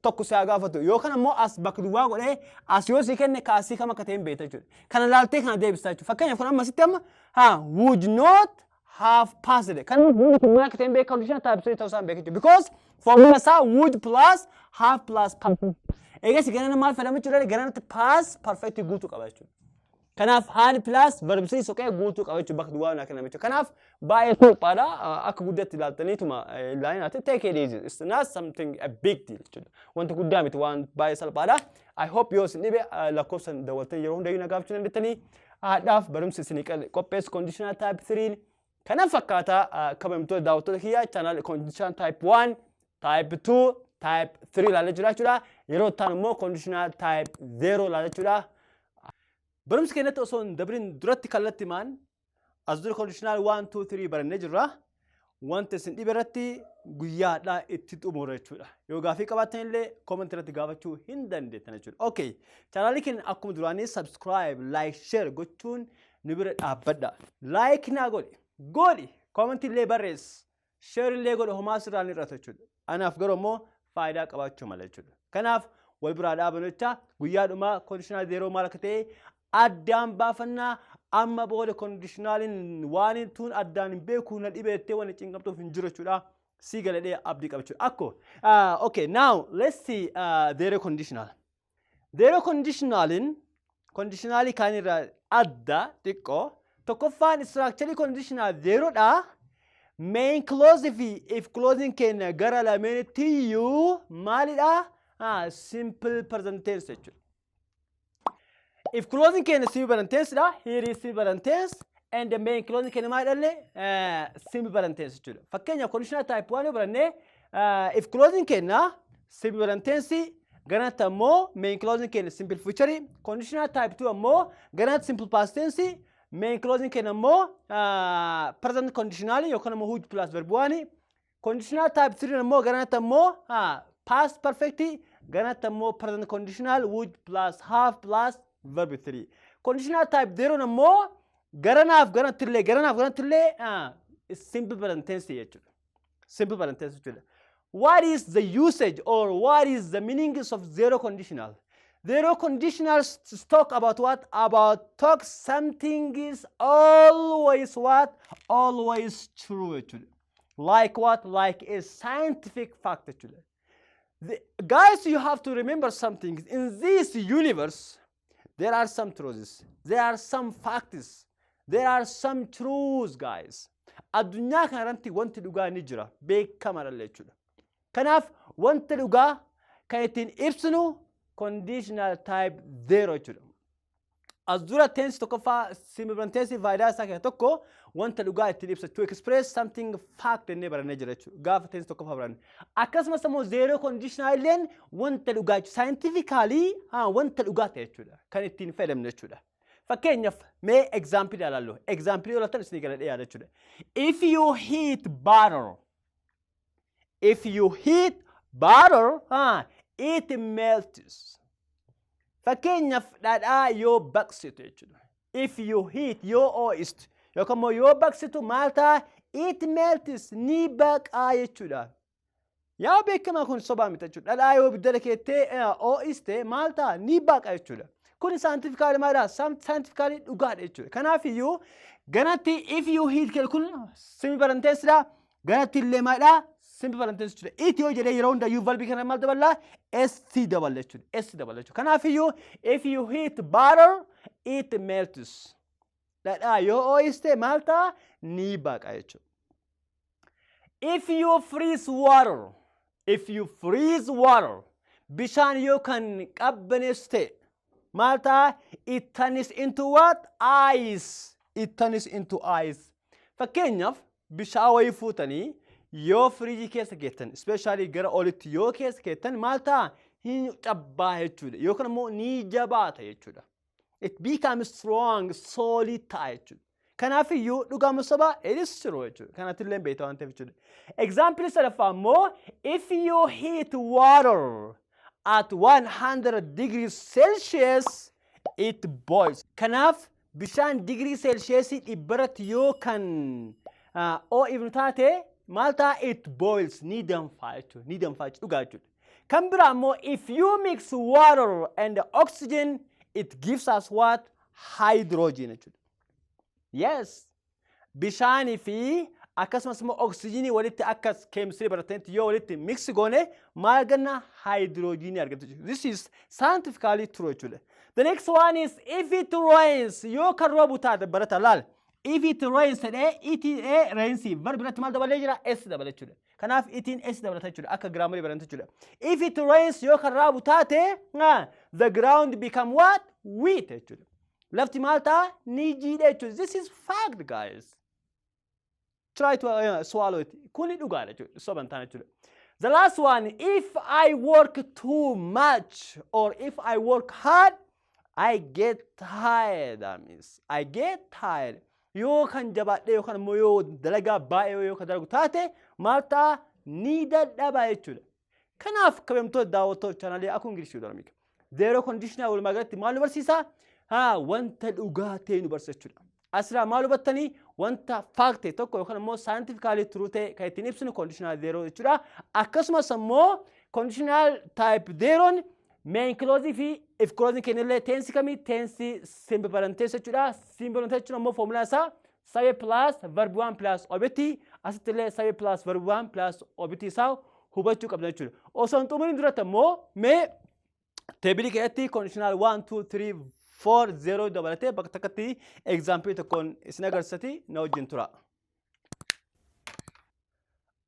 [SPEAKER 1] tokko si haa gaafatu yookaan ammoo as bakka duwwaa godhee as yoo si kenne kaasii kam akka ta'e hin beekta jechuudha. Kana laaltee kana deebista jechuudha. Fakkeenyaaf kun amma asitti amma haa would not have passed. Kan kun maal akka ta'e hin beeku, conditional type 3 ta'uu isaa hin beeku jechuudha. Because formula isaa would plus have plus past. Eegas garana maal fayyadamu jechuudha? Garanatti past perfect guutuu qaba jechuudha. Kanaaf had plus verb 3 soqee guutuu qaba jechuudha, bakka duwwaa naa kenname jechuudha. Kanaaf baay'ee salphaadha. Akka guddatti ilaaltaniituma ilaalinaatti take it easy. It's not something a big deal jechuudha. Wanta guddaa miti, waan baay'ee salphaadha. I hope yoo isin dhibe lakkoofsan dawwaltanii yeroo hundayyuu na gaafachuu dandeettanii. Haadhaaf barumsi isinii qopheessu conditional type 3 kana fakkaataa. Kabajamtoota daawwattoota kiyyaa, channel conditional type 1, type 2, type 3 ilaalee jira jechuudha. Yeroo itti aanu immoo conditional type 0 ilaalee jechuudha. Barumsi keenyatti osoo hin dabrin duratti kallattii maan as dura conditional 1, 2, 3 barannee jirra. Wanta isin dhibe irratti guyyaadhaa itti xumura jechuudha. Yoo gaafii qabaattan illee comment irratti gaafachuu hin dandeettan jechuudha. Okay, chaanaalii keenya akkuma duraanii subscribe, like, share gochuun nu bira dhaabbadha. Like naa godhi, godhi, comment illee barreessi, share illee godhi, homaa sirraa ni irrata jechuudha. Anaaf garuu immoo faayidaa qabaachuu mala jechuudha. Kanaaf wal biraa dhaabannu jecha guyyaa dhumaa conditional zero maal akka ta'e addaan baafannaa. Amma booda conditionaliin waan tun addaan hin beeku na dhibeettee waan cinqamtuuf hin jiru jechuudha. Si galadhee abdii qaba jechuudha. Akko, okay, now let's see zero conditional. Zero conditionalin conditionalii kaan irraa adda xiqqoo. Tokkoffaan structure conditional zerodha. Main clause fi if clause keenya gara lameenitti iyyuu maalidha? Simple present tense jechuudha. If clause keenya simple present tense dha. Here is simple present tense and the main clause keenya maalidha? Simple present tense jechuudha. Fakkeenyaaf conditional type 1 yoo baranne, if clause keenya simple present tense, garanatti ammoo main clause keenya simple future. Conditional type 2 ammoo garanatti simple past tense, main clause keenya ammoo present conditional yookaan ammoo would plus verb 1. Conditional type 3 ammoo garanatti ammoo past perfect, garanatti ammoo present conditional, would plus have plus verb 3. Conditional type 0 ammoo garanaaf garanatti illee simple present tense jechuudha. Simple present tense jechuudha. What is the usage or what is the meanings of zero conditional? Zero conditionals talk about what? About talk something is always what? Always true jechuudha. Like what? Like a scientific fact jechuudha. Guys, you have to remember something. In this universe, there are some truths. There are some facts. There are some truths, guys. Addunyaa kanarratti wanti dhugaa ni jira. Beekamaadha jechuudha. Kanaaf wanta dhugaa kan ittiin ibsinu conditional type 0 jechuudha. As dura tense tokkoffaa, simple tense, faayidaa isaa keessaa tokko wanta dhugaa ittiin ibsa, to express something fact jennee barannee jira jechuudha. Gaafa tense tokkoffaa baranne. Akkasumas immoo zero conditional illeen wanta dhugaa jechuudha. Scientifically wanta dhugaa ta'e jechuudha. Kan ittiin fayyadamnu jechuudha. Fakkeenyaaf mee example ilaallu. Example yoo laattan isinii galadhee yaada jechuudha. If you heat butter, if you heat butter, it melts. Fakkeenyaaf dhadhaa yoo baqsitu jechuudha. If you heat, yoo ho'istu yookaan immoo yoo baqsitu maal ta'a? It melts, ni baqaa jechuudha. Yaa beekamaa kun sobaa miti jechuudha. Dhadhaa yoo ibiddara keettee ho'iste maal ta'a? Ni baqa jechuudha. Kun scientifically maalidha? Scientifically dhugaadha jechuudha. Kanaaf iyyuu ganatti "if you heat" jedhu kun simple present tense dha. Ganatti illee maalidha? Simple present tense jechuudha. "It" yoo jedhee yeroo hundayyuu verbii kana maal daballaa? S daballa jechuudha. S daballa jechuudha. Kanaaf iyyuu "If you heat butter, it melts." Dhadhaa yoo ooyiste maal ta'a? Ni baqa jechuudha. "If you freeze water", if you freeze water, bishaan yoo kan qabbaneessu ta'e maal ta'a? It turns into what? Ice. It turns into ice. Fakkeenyaaf, bishaan wayii fuutanii yoo firiijii keessa geettan, especially gara olitti yoo keessa geettan, maal ta'a? Hin cabbaa jechuudha. Yookaan immoo ni jabaata jechuudha. It becomes strong, solid ta'a jechuudha. Kanaaf iyyuu dhugaama sobaa? It is true jechuudha. Kanatti illee beektaa waan ta'eef jechuudha. Example sadaffaa immoo, "If you heat water at 100 degrees Celsius, it boils." Kanaaf bishaan digirii Celsius 100rratti yoo kan ho'ifnu taate maal ta'a? It boils, ni danfaa jechuudha. Ni danfaa jechuudha, dhugaa jechuudha. Kan biraa immoo, "If you mix water and oxygen, it gives us what? Hydrogen" jechuudha. Yes. Bishaanii fi akkasumas immoo oksijiinii walitti akka keemistirii baratanitti yoo walitti mix goone maal arganna? Hydrogenii argatu jechuudha. This is scientifically true jechuudha. The next one is "if it rains", yoo kan roobu taate barata laal. "If it rains" jedhee, "it" jedhee, "rains" verb biratti maal dabalee jira? S dabale jechuudha. Kanaaf itiin S dabalata jechuudha, akka grammarii baratan jechuudha. "If it rains", yoo kan roobu taate, "the ground become what? Wet" jechuudha. Lafti maal ta'a? Ni jiidha jechuudha. This is fact, guys. Try to swallow it. Kuni dhugaadha jechuudha. Soba hin taane jechuudha. The last one, "If I work too much or if I work hard, I get tired." That means I get tired. Yoo kan jabaadhee yookaan immoo yoo dalagaa baay'ee yoo kan dalagu taate maal ta'a? Ni dadhaba jechuudha. Kanaaf, kabajamtoota daawwattoota chaanalee Akkuma Ingilishii Dharmika. Zero conditional walumaa galatti maal nu barsiisa? Haa, wanta dhugaa ta'e nu barsiisa jechuudha. Asirraa maal hubattanii? Wanta fact ta'e tokko yookaan immoo scientifically true ta'e kan ittiin ibsinu conditional zero jechuudha. Akkasumas immoo conditional type zeroon main clause fi if clause kennillee tense kamii? Tense simple present tense jechuudha. Simple present jechuun immoo formulaan isaa subject plus verb one plus object. Asitti illee subject plus verb one plus object isaa hubachuu qabna jechuudha. Osoo hin xumuriin duratti immoo mee tableii keessatti conditional 1, 2, 3, 4, 0 dabalatee bakka takkatti example tokkoon isin agarsiisati na wajjin tura.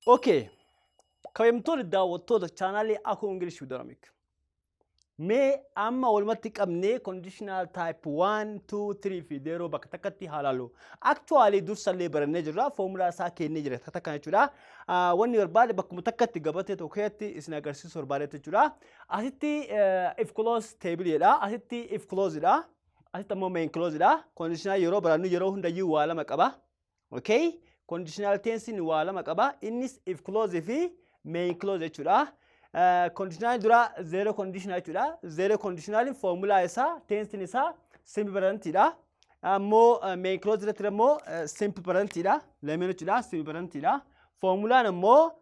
[SPEAKER 1] Okay. Kabajamtoota daawwattoota chaanaalii Akuu English with Oromic. Mee amma walumatti qabnee conditional type 1, 2, 3 fi 0 bakka takkatti haa ilaallu. Actually dursallee barannee jirra. Foomulaa isaa kennee jira takka takka jechuudha. Wanni barbaade bakkuma takkatti gabatee tokko keessatti isin agarsiisuu barbaadetti jechuudha. Asitti if clause table jedha. Asitti if clause dha. Asitti ammoo main clause dha. Conditional yeroo barannu yeroo hundayyuu waa lama qaba. Okay? Conditional tense waa lama qaba. Innis if clause fi main clause jechuudha. Conditional dura zero conditional jechuudha. Zero conditional formulaa isaa tensiin isaa simple presentidha. Ammoo main clause irratti immoo simple presentidha. Lameen jechuudha, simple presentidha. Formulaan immoo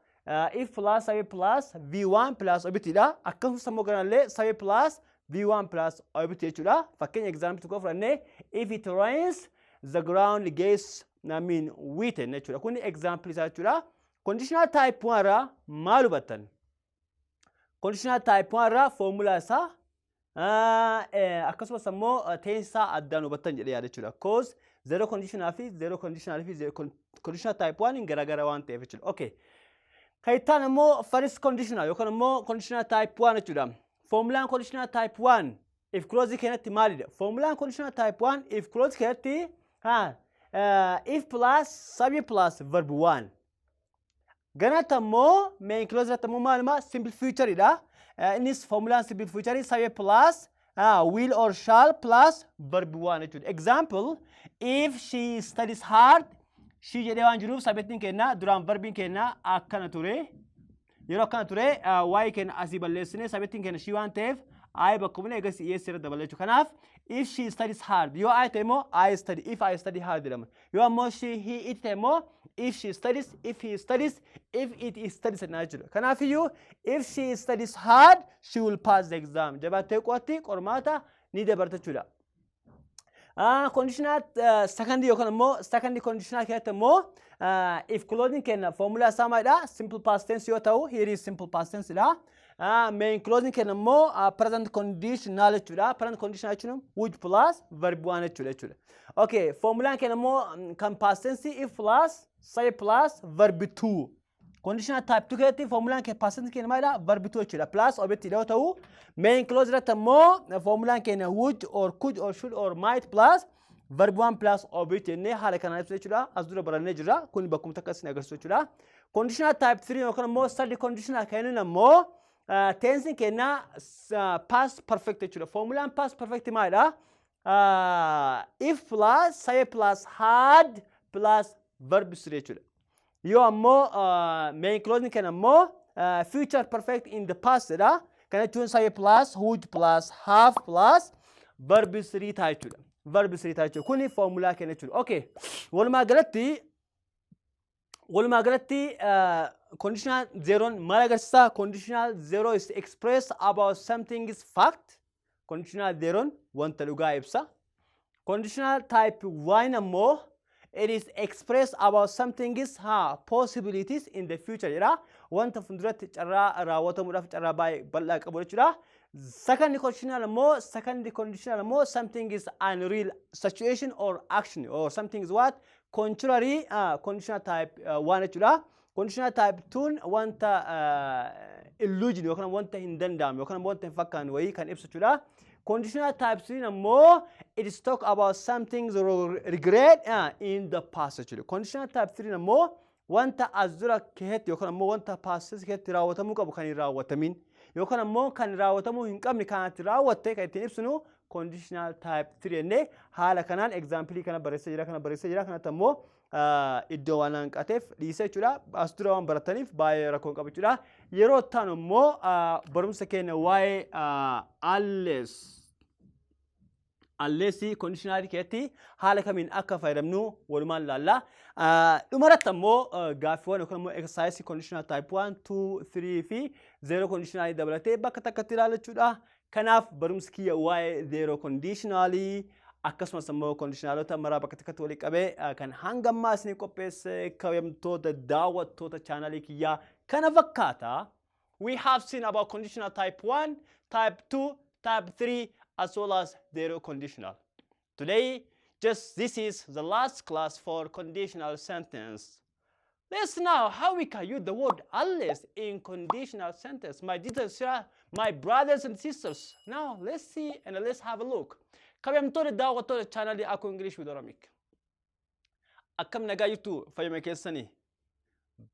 [SPEAKER 1] if plus subject plus V1 plus objectidha. Akkasumas immoo kanallee subject plus V1 plus object jechuudha. Fakkeenya example tokko fudhannee, "If it rains, the ground gets, I mean, wet" jechuudha. Kun example isaa jechuudha. Conditional type 1 irraa maal hubattan? Conditional type 1 irraa formulaa isaa akkasumas immoo tense addaan hubattan jedhee yaada jechuudha. Cause zero conditional fi conditional type 1 garaagara waan ta'eef jechuudha. Okay. Kan ittaan immoo first conditional yookaan immoo conditional type 1 jechuudha. Formulaan conditional type 1 if clause keenyatti maalidha? Formulaan conditional type 1 if clause keenyatti if plus subject plus verb 1. Ganatti ammoo main clause irratti ammoo maaluma? Simple future dha. Innis formulaan simple future subject plus will or shall plus verb 1 jechuudha. Example, "If she studies hard", "she" jedhee waan jiruuf subjectiin kenna duraan verbiin kenna akkana ture. Yeroo akkana ture waa'ee kenna asii balleessine, subjectiin kenna "she" waan ta'eef I bakka bu'ee egas es irra dabala jechuudha. Kanaaf "if she studies hard", yoo I ta'e immoo "I study", "if I study hard" jedhama. Yoo ammoo she, he, it ta'e immoo "if she studies", "if he studies", "if it studies" jennaa jechuudha. Kanaaf iyyuu "If she studies hard, she will pass the exam." Jabaattee qo'atti, qormaata ni ni dabarta jechuudha. Conditional second yookaan immoo second conditional keessatti immoo if clause keenya formula isaa maalidha? Simple past tense yoo ta'u, here is simple past tense dha. Main clause keenya immoo present conditional jechuudha. Present conditional jechuun would plus verb one jechuudha. Okay, formulaan keenya immoo kan past tense if plus say plus verb two. Conditional type 2 keessatti formulaan keenya past tense keenya maalidha? Verb two jechuudha. Plus object yoo ta'u, main clause irratti immoo formulaan keenya would or could or should or might plus verb one plus object jennee haala kanaan ibsu jechuudha. As dura barannee jirra. Kun bakkuma takka isin agarsiisu jechuudha. Conditional type 3 yookaan immoo third conditional kennuun immoo tense keenya past perfect jechuudha. Formulaan past perfect maalidha? If plus say plus had plus verb 3 jechuudha. Yoo ammoo main clause keenya ammoo future perfect in the past dha. Kana jechuun say plus would plus have plus verb 3 ta'a jechuudha. Verb 3 ta'a jechuudha. Kuni formulaa keenya jechuudha. Okay. Walumaa galatti conditional zeroon maal agarsiisa? Conditional zero is express about something is fact. Conditional zeroon wanta dhugaa ibsa. Conditional type 1 ammoo it is express about something is ha possibilities in the future jedha. Wanta fuulduratti carraa raawwatamuudhaaf carraa baay'ee bal'aa qabu jechuudha. Second conditional ammoo something is unreal situation or action or something is what contrary conditional type 1 jechuudha. Conditional type 2 wanta illusion yookaan wanta hin danda'amne yookaan wanta hin fakkaanne wayii kan ibsu jechuudha. Conditional type 3 ammoo it is talk about something regret in the past jechuudha. Conditional type 3 ammoo wanta as dura keessatti yookaan ammoo wanta past keessatti raawwatamuu qabu kan hin raawwatamin yookaan ammoo kan raawwatamuu hin qabne kan itti raawwatte kan ittiin ibsinu conditional type 3 jennee haala kanaan example kana barreessee jira, kana barreessee jira. Kanatti ammoo iddoo waan hanqateef dhiisee jechuudha. As dura waan barataniif baay'ee rakkoo qabu jechuudha. Yeroo itti aanu immoo barumsa keenya waa'ee unless conditionalii keessatti haala kamiin akka fayyadamnu walumaan ilaalla. Dhumarratti ammoo gaaffiiwwan yookaan immoo exercise conditional type 1, 2, 3 fi 0 conditionalii dabalatee bakka takkatti ilaalla jechuudha. Kanaaf barumsi kiyya waa'ee zero conditionalii akkasumas immoo conditionalota maraa bakka takkatti walii qabee kan hanga ammaa isinii qopheesse, kabajamtoota daawwattoota chaanalii kiyyaa, kana fakkaata. We have seen about conditional type 1, type 2, type 3 as well as zero conditional. Today, just this is the last class for conditional sentence. Let's now how we can use the word "unless" in conditional sentence. My dear sir, my brothers and sisters. Now let's see and let's have a look. Kabajamtoota daawwattoota chaanalii Aku English with Oromic. Akkam nagaa jirtu? Fayyama keessanii?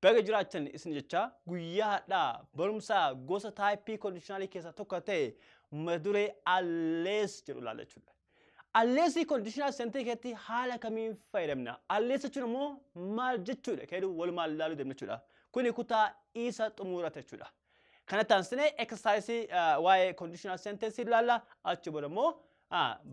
[SPEAKER 1] Baga jiraachan isin jecha. Guyyaa har'aa barumsa gosa type conditionalii keessaa tokko ta'e mata duree "unless" jedhu ilaalla jechuudha. Unless conditional sentence keessatti haala kamiin fayyadamna? Unless jechuun immoo maal jechuudha? Kan jedhu walumaan ilaaluu deemna jechuudha. Kuni kutaa isa xumurata jechuudha. Kanatti aansinee exercise waa'ee conditional sentence ilaalla. Achi booda immoo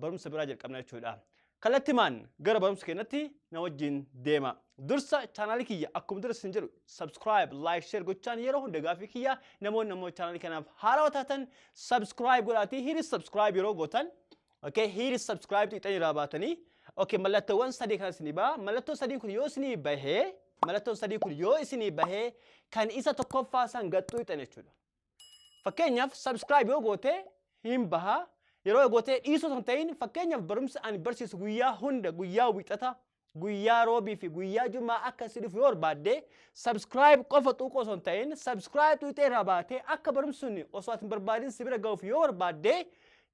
[SPEAKER 1] barumsa biraa jalqabna jechuudha. Kallattimaan gara barumsa keenyatti na wajjin deema. Dursa chaanaalii kiyya akkuma dura isin jedhu subscribe, like, share gochaan yeroo hunda gaafii kiyya. Namoonni ammoo chaanaalii kanaaf haarawaa taatan subscribe godhaatii here is subscribe yeroo gootan, okay, here is subscribe xiixanii irraa baatanii, okay, mallattoowwan sadii kana isinii baha. Mallattoo sadii kun yoo isinii bahee, mallattoon sadii kun yoo isinii bahee, kan isa tokkoffaa san gaxxuu hixan jechuudha. Fakkeenyaaf subscribe yoo goote hin baha. Yeroo gootee dhiisuu osoo hin ta'in, fakkeenyaaf barumsa ani barsiisu guyyaa hunda, guyyaa Wixata, guyyaa Roobii fi guyyaa Jumaa akka si dhufu yoo barbaadde, subscribe qofa xuuquu osoo hin ta'in, subscribe xuuxee irraa baatee akka barumsi sun osoo ati hin barbaadin si bira ga'uuf yoo barbaadde,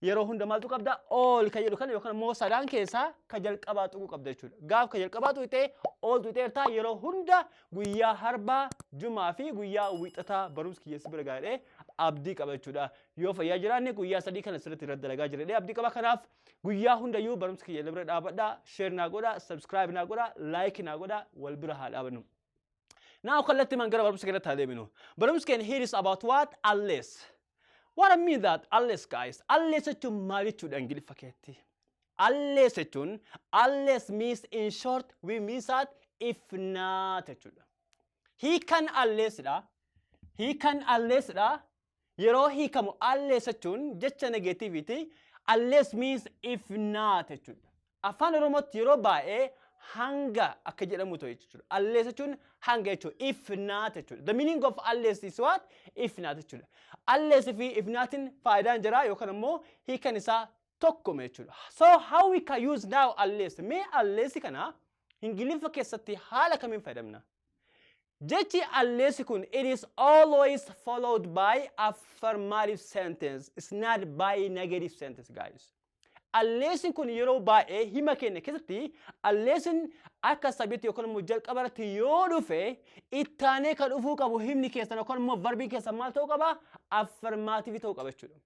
[SPEAKER 1] yeroo hunda maaltu qabda? All kan jedhu kana yookaan immoo sadaan keessaa ka jalqabaa tuquu qabda jechuudha. Gaaf ka jalqabaa tuqxee all tuqxeertaa, yeroo hunda guyyaa Harbaa, Jumaa fi guyyaa Wixataa barumsi kiyya si bira gaadhee abdii qaba jechuudha. Yoo fayyaa jiraanne guyyaa 3 kana sirriitti irratti dalagaa jira abdii qaba. Kanaaf guyyaa hundayyuu barumsa kiyya bira dhaabadhaa, share naa godhaa, subscribe naa godhaa, like naa godhaa, wal bira haa dhaabannu. Now kallattiimaan gara barumsa keenyatti haa deeminu. Barumsi keenya here is about what? Unless. What I mean that unless, guys, unless jechuun maal jechuudha Ingiliffa keetti? Unless jechuun, unless means, in short, we mean that if not jechuudha. Hiikan unless dha. Hiikan unless dha. Yeroo hiikamu unless jechuun jecha negativeiti. Unless means if not jechuudha. Afaan Oromootti yeroo baay'ee hanga akka jedhamu ta'e jechuudha. Unless jechuun hanga jechuudha. If not jechuudha. The meaning of unless is what? If not jechuudha. Unless fi if notiin faayidaan jira yookaan immoo hiikan isaa tokkuma jechuudha. So how we can use now unless? Mee unless kana Ingiliffa keessatti haala kamiin fayyadamna? Jechi unless kun, it is always followed by affirmative sentence. It's not by negative sentence, guys. Unless kun yeroo baay'ee hima keenya keessatti unless akka subjectti yookaan immoo jalqaba irratti yoo dhufe, ittaanee kan dhufuu qabu himni keessan yookaan immoo verbiin keessan maal ta'uu qaba? Affirmative ta'uu qaba jechuudha.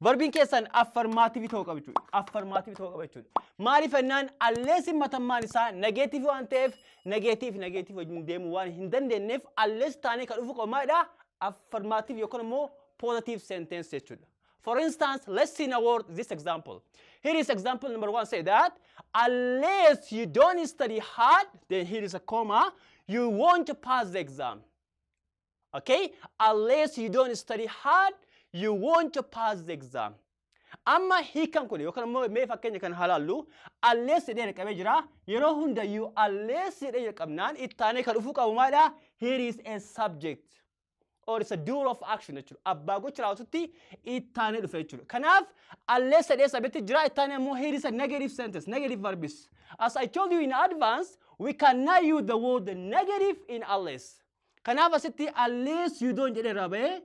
[SPEAKER 1] Verbiin keessan affirmative ta'uu qaba jechuudha. Affirmative ta'uu qaba jechuudha. Maaliif jennaan, unless matammaan isaa negative waan ta'eef, negative negative wajjin deemuu waan hin dandeenyeef, unless taanee kan dhufu qabu maalidha? Affirmative yookaan immoo positive sentence jechuudha. For instance, let's see in a word this example. Here is example number one, say that unless you don't study hard, then here is a comma, you won't pass the exam. Okay? Unless you don't study hard, you won't pass the exam. Amma hiikan kun yookaan immoo mee fakkeenya kan halaallu, unless jedhee jalqabee jira. Yeroo hundayyuu unless jedhee jalqabnaan ittaanee kan dhufuu qabu maalidha? Here is a subject or it's a doer of action jechuudha. Abbaa gocha raawwatutti ittaanee dhufe jechuudha. Kanaaf unless jedhee subjectti jira, ittaanee immoo here is a negative sentence, negative verbs. As I told you in advance, we cannot use the word negative in unless. Kanaaf asitti unless you don't jedhee irraa bahee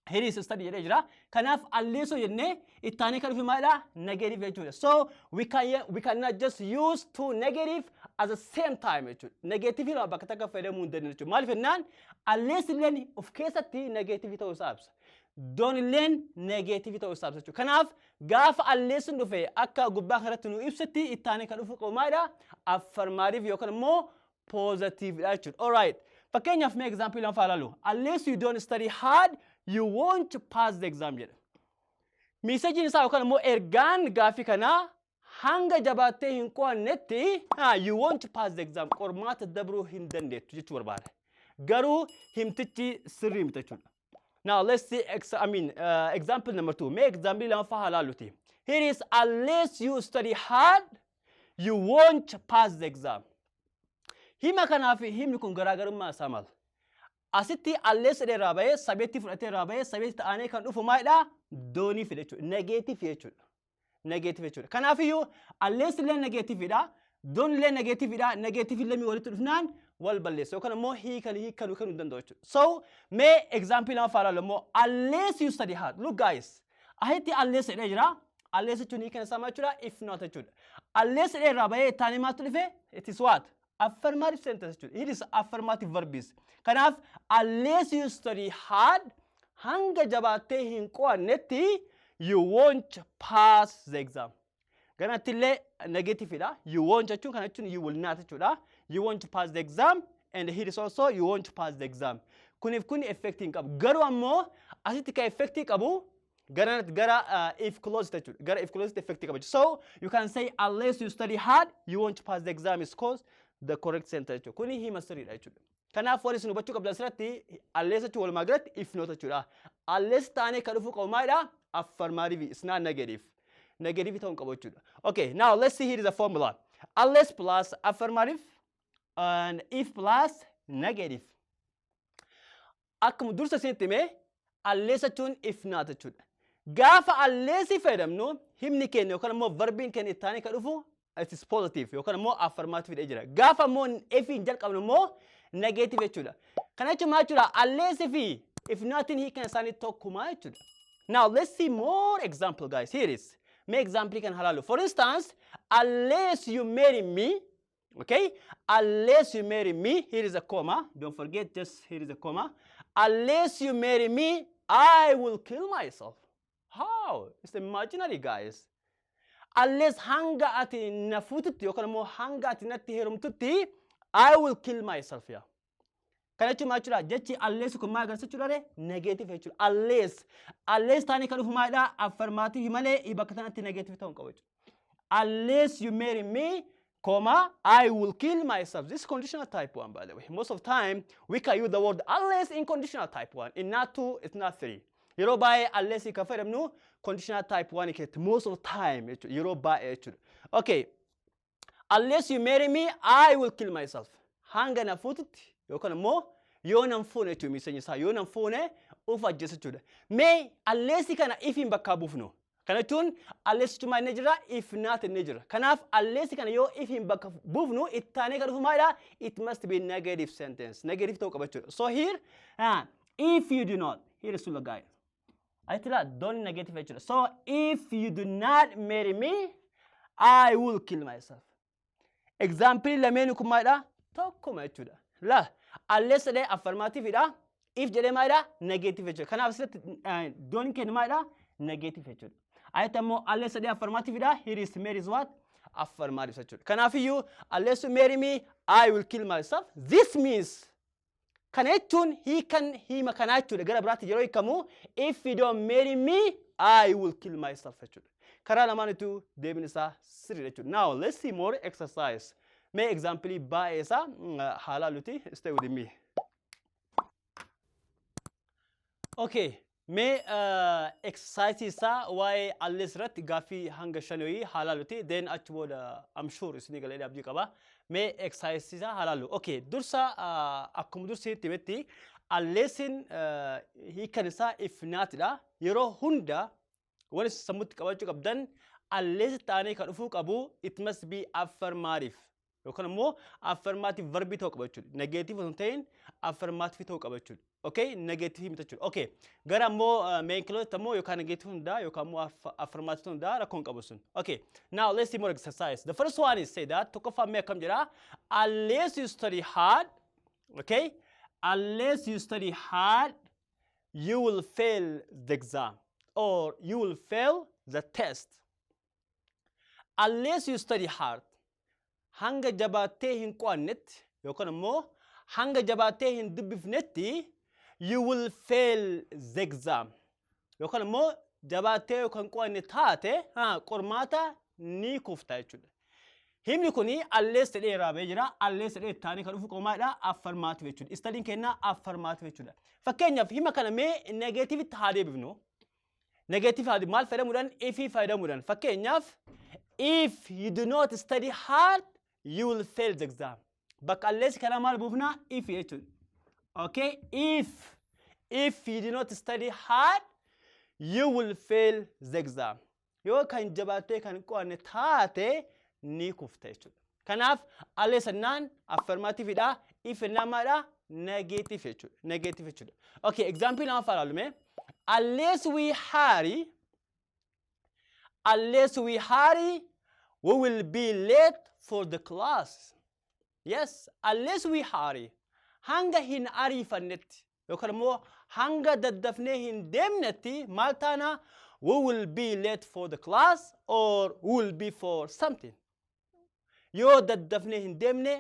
[SPEAKER 1] here is study jedhee jira. Kanaaf unless jennee ittaanee kan dhufe maalidha? Negative jechuudha. So we cannot just use two negative at the same time jechuudha. Negative lama bakka takka fayyadamuu hin dandeenyu jechuudha. Maaliif jennaan, unless illeen of keessatti negative ta'uu isaa ibsa. Don't illeen negative ta'uu isaa ibsa jechuudha. Kanaaf gaafa unless dhufe akka gubbaa kanatti nu ibsatti ittaanee kan dhufu qabu maalidha? Affirmative yookaan immoo positive dha jechuudha. Alright. Fakkeenyaaf mee example lama faa ilaalu. Unless you don't study hard, you won't pass the exam jedha. Messageiin isaa yookaan immoo ergaan gaaffii kanaa hanga jabaattee hin qo'annetti, you won't pass the exam, qormaata dabruu hin dandeettu jechuu barbaada. Garuu himtichi sirrii miti jechuudha. Now let's see I mean, example number two. Mee example lamaffaa haa ilaalluti. Here is unless you study hard, you won't pass the exam. Hima kanaa fi himni kun garaagarummaa isaa maal? Asitti unless jedhee irraa bahee subjectti fudhatee irraa bahee subjectti ta'anii kan dhufu maalidha? Don'tii fide jechuudha. Negative jechuudha. Negative jechuudha. Kanaafiyyuu unless illee negativedha. Don't illee negativedha. Negative illee walitti dhufnaan wal balleessa yookaan immoo hiikan hiikanuu kennuu hin danda'u jechuudha. So mee example lama faa ilaallu immoo unless you study hard. Look, guys. Asitti unless jedhee jira. Unless jechuun hiikan isaa maal jechuudha? If not jechuudha. Unless jedhee irraa bahee taanee maaltu dhufe? It is what? Affirmative sentence jechuudha. It is affirmative verbs. Kanaaf unless you study hard, hanga jabaattee hin qo'annetti, you won't pass the exam. Ganatti illee negativedha. You won't jechuun kana jechuun you will not jechuudha. You won't pass the exam and here is also you won't pass the exam. Kuniif kun effect hin qabu. Garuu ammoo asitti kan effect qabu gara if clause jechuudha. Gara if clause effect qaba. So you can say unless you study hard, you won't pass the exam is cause the correct sentence jechuudha. Kuni hima sirriidha jechuudha. Kanaaf wanti isin hubachuu qabdan asirratti unless jechuun walumaa galatti if not jechuudha. Unless taanee kan dhufu qabu maalidha? Affirmative, it's not negative. Negative ta'uu hin qabu jechuudha. Okay, now let's see, here is the formula. Unless plus affirmative and if plus negative. Akkuma dursa isinitti himee, unless jechuun if not jechuudha. Gaafa unless fayyadamnu himni keenya yookaan immoo verbiin keenya itti aanee kan dhufu it is positive yookaan immoo affirmative dha jira. Gaafa immoo if hin jalqabnu immoo negative jechuudha. Kana jechuun maal jechuudha? Unless fi if notiin hiikan isaanii tokkuma jechuudha. Now let's see more example, guys. Here is. Mee example kan halaalu. For instance, unless you marry me, okay? Unless you marry me, here is a comma. Don't forget, just here is a comma. Unless you marry me, I will kill myself. How? It's imaginary, guys. Unless hanga ati na fuututti yookaan immoo hanga ati natti heerumtutti, I will kill myself, yeah. Kana jechuun maal jechuudha? Jechi unless kun maal agarsiisa jechuudha? Negative jechuudha. Unless taanii kan dhufu maalidha? Affirmative malee bakka sanatti negative ta'uu hin qabu jechuudha. Unless you marry me, comma, I will kill myself. This is conditional type 1, by the way. Most of the time, we can use the word unless in conditional type 1. In not 2, it's not 3. Yeroo baay'ee unless kan fayyadamnu conditional type 1 keessatti most of the time jechuudha. Yeroo baay'ee jechuudha. Okay. Unless you marry me, I will kill myself. Hanga na fuututti yookaan immoo yoo nan fuune jechuudha, miseenya isaa yoo nan fuune of ajjeesa jechuudha. Mee unless kana ifiin bakkaa buufnu. Kana jechuun unless jechuun maal inni jira? If not inni jira. Kanaaf unless kana yoo ifiin bakka buufnu, itti aanee kan dhufu maalidha? It must be negative sentence. Negative ta'uu qaba jechuudha. So here, if you do not, here is the guy. Ayitila don't negative jechuudha. So if you do not marry me, I will kill myself. Example lameen kun maalidha? Tokkuma jechuudha. La unless jedhee affirmative dha. If jedhee maalidha? Negative jechuudha. Kanaaf asirratti don't kennu maalidha? Negative jechuudha. Ayitti ammoo unless jedhee affirmative dha. Here is marry is what? Affirmative jechuudha. Kanaafiyyuu unless you marry me, I will kill myself. This means, kana jechuun hiikan hima kanaa jechuudha. Gara biraatti yeroo hiikamu, if you don't marry me, I will kill myself jechuudha. Karaa lamaanitu deebiin isaa sirriidha jechuudha. Now let's see more exercise. Mee example baay'ee isaa haa ilaalluti. Stay with me. Okay. Mee exercise isaa waa'ee unless irratti gaaffii hanga shanii haa ilaalluti. Then achi booda I'm sure isinii galee abdii qaba. Mee exercise isaa haa ilaallu. Okay. Dursa akkuma dursiitti himetti unlessin hiikan isaa if not dha. Yeroo hunda wani sammuutti qabachuu qabdan, unless ta'anii kan dhufuu qabu it must be affirmative yookaan immoo affirmative verbii ta'uu qaba jechuudha. Negative osoo hin ta'in affirmative ta'uu qaba jechuudha. Okay, negative miti jechuudha. Okay, gara immoo main clause ammoo yookaan negative hundaa yookaan immoo affirmative hundaa rakkoo hin qabu sun. Okay, now let's see more exercise. The first one is say that, tokkoffaan mee akkam jedha? Unless you study hard, okay, unless you study hard, you will fail the exam or you will fail the test. Unless you study hard, hanga jabaattee hin qo'annetti yookaan immoo hanga jabaattee hin dubbifnetti, you will fail the exam. Yookaan immoo jabaattee yookaan qo'anne taate qormaata ni kufta jechuudha. Himni kuni unless jedhee raabee jira. Unless jedhee ittaanii kan dhufu qomaadha. Affirmative jechuudha. Studyn kennaa affirmative jechuudha. Fakkeenyaaf hima kana mee negativetti haa deebifnu. Negative haa maal fayyadamuudhaan? Ifii fayyadamuudhaan. Fakkeenyaaf, if you do not study hard, you will fail the exam. Bakka unless kana maal buufnaa? If jechuudha. Okay, if you do not study hard, you will fail the exam. Yoo kan jabaattee kan qo'anne taate ni kufta jechuudha. Kanaaf unless jennaan affirmativeidha. If jennaan maalidha? Negative jechuudha. Negative jechuudha. Okay, example lama ilaalume. Unless we hurry, unless we hurry, we will be late for the class. Yes, unless we hurry. Hanga hin ariifannetti yookaan immoo hanga daddafnee hin deemnetti maal taana? We will be late for the class or we will be for something. Yoo daddafnee hin deemne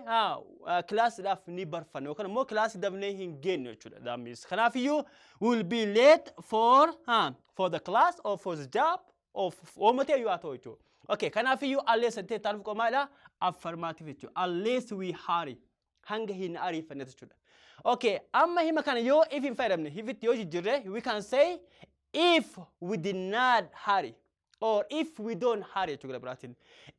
[SPEAKER 1] kilaasiidhaaf ni barfanna yookaan immoo kilaasii dafnee hin geenyu jechuudha. That means kanaafiyyuu we will be late for the class or for the job or uumatee iyyuu haa ta'u jechuudha. Okay, kanaafiyyuu unless jettee itti aanuuf qomaadha, affirmative jechuudha. Unless we hurry, hanga hin ariifanne jechuudha. Okay, amma hima kana yoo if hin fayyadamne, ifitti yoo jijjiirre, we can say if we did not hurry or if we don't hurry jechuudha biraatiin.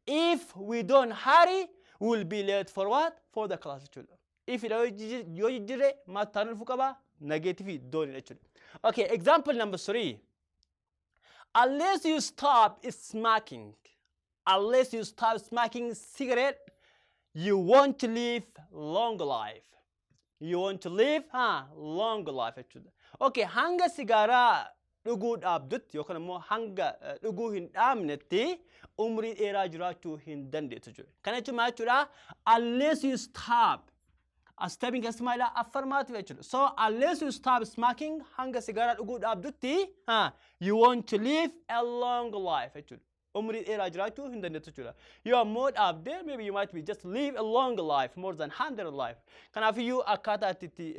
[SPEAKER 1] If we don't hurry, we will be late for what? For the class jechuudha. If yoo jijjiirre maal taanuu dhufuu qaba? Negative don't jechuudha. Okay, example number 3. Unless you stop smoking, unless you stop smoking cigarette, you won't live long life. You want to live long life jechuudha. Okay, hanga sigaaraa dhuguu dhaabdutti yookaan immoo hanga dhuguu hin dhaabnetti umrii dheeraa jiraachuu hin dandeessu jechuudha. Kana jechuun maal jechuudha? Unless you stop. Stopping keessatti maalidha? Affirmative jechuudha. So unless you stop smoking, hanga sigaaraa dhuguu dhaabdutti, you want to live a long life jechuudha. Umrii dheeraa jiraachuu hin dandeessu jechuudha. Yoo ammoo dhaabde, maybe you might be just live a long life, more than 100 life. Kanaafiyyuu akkaataa itti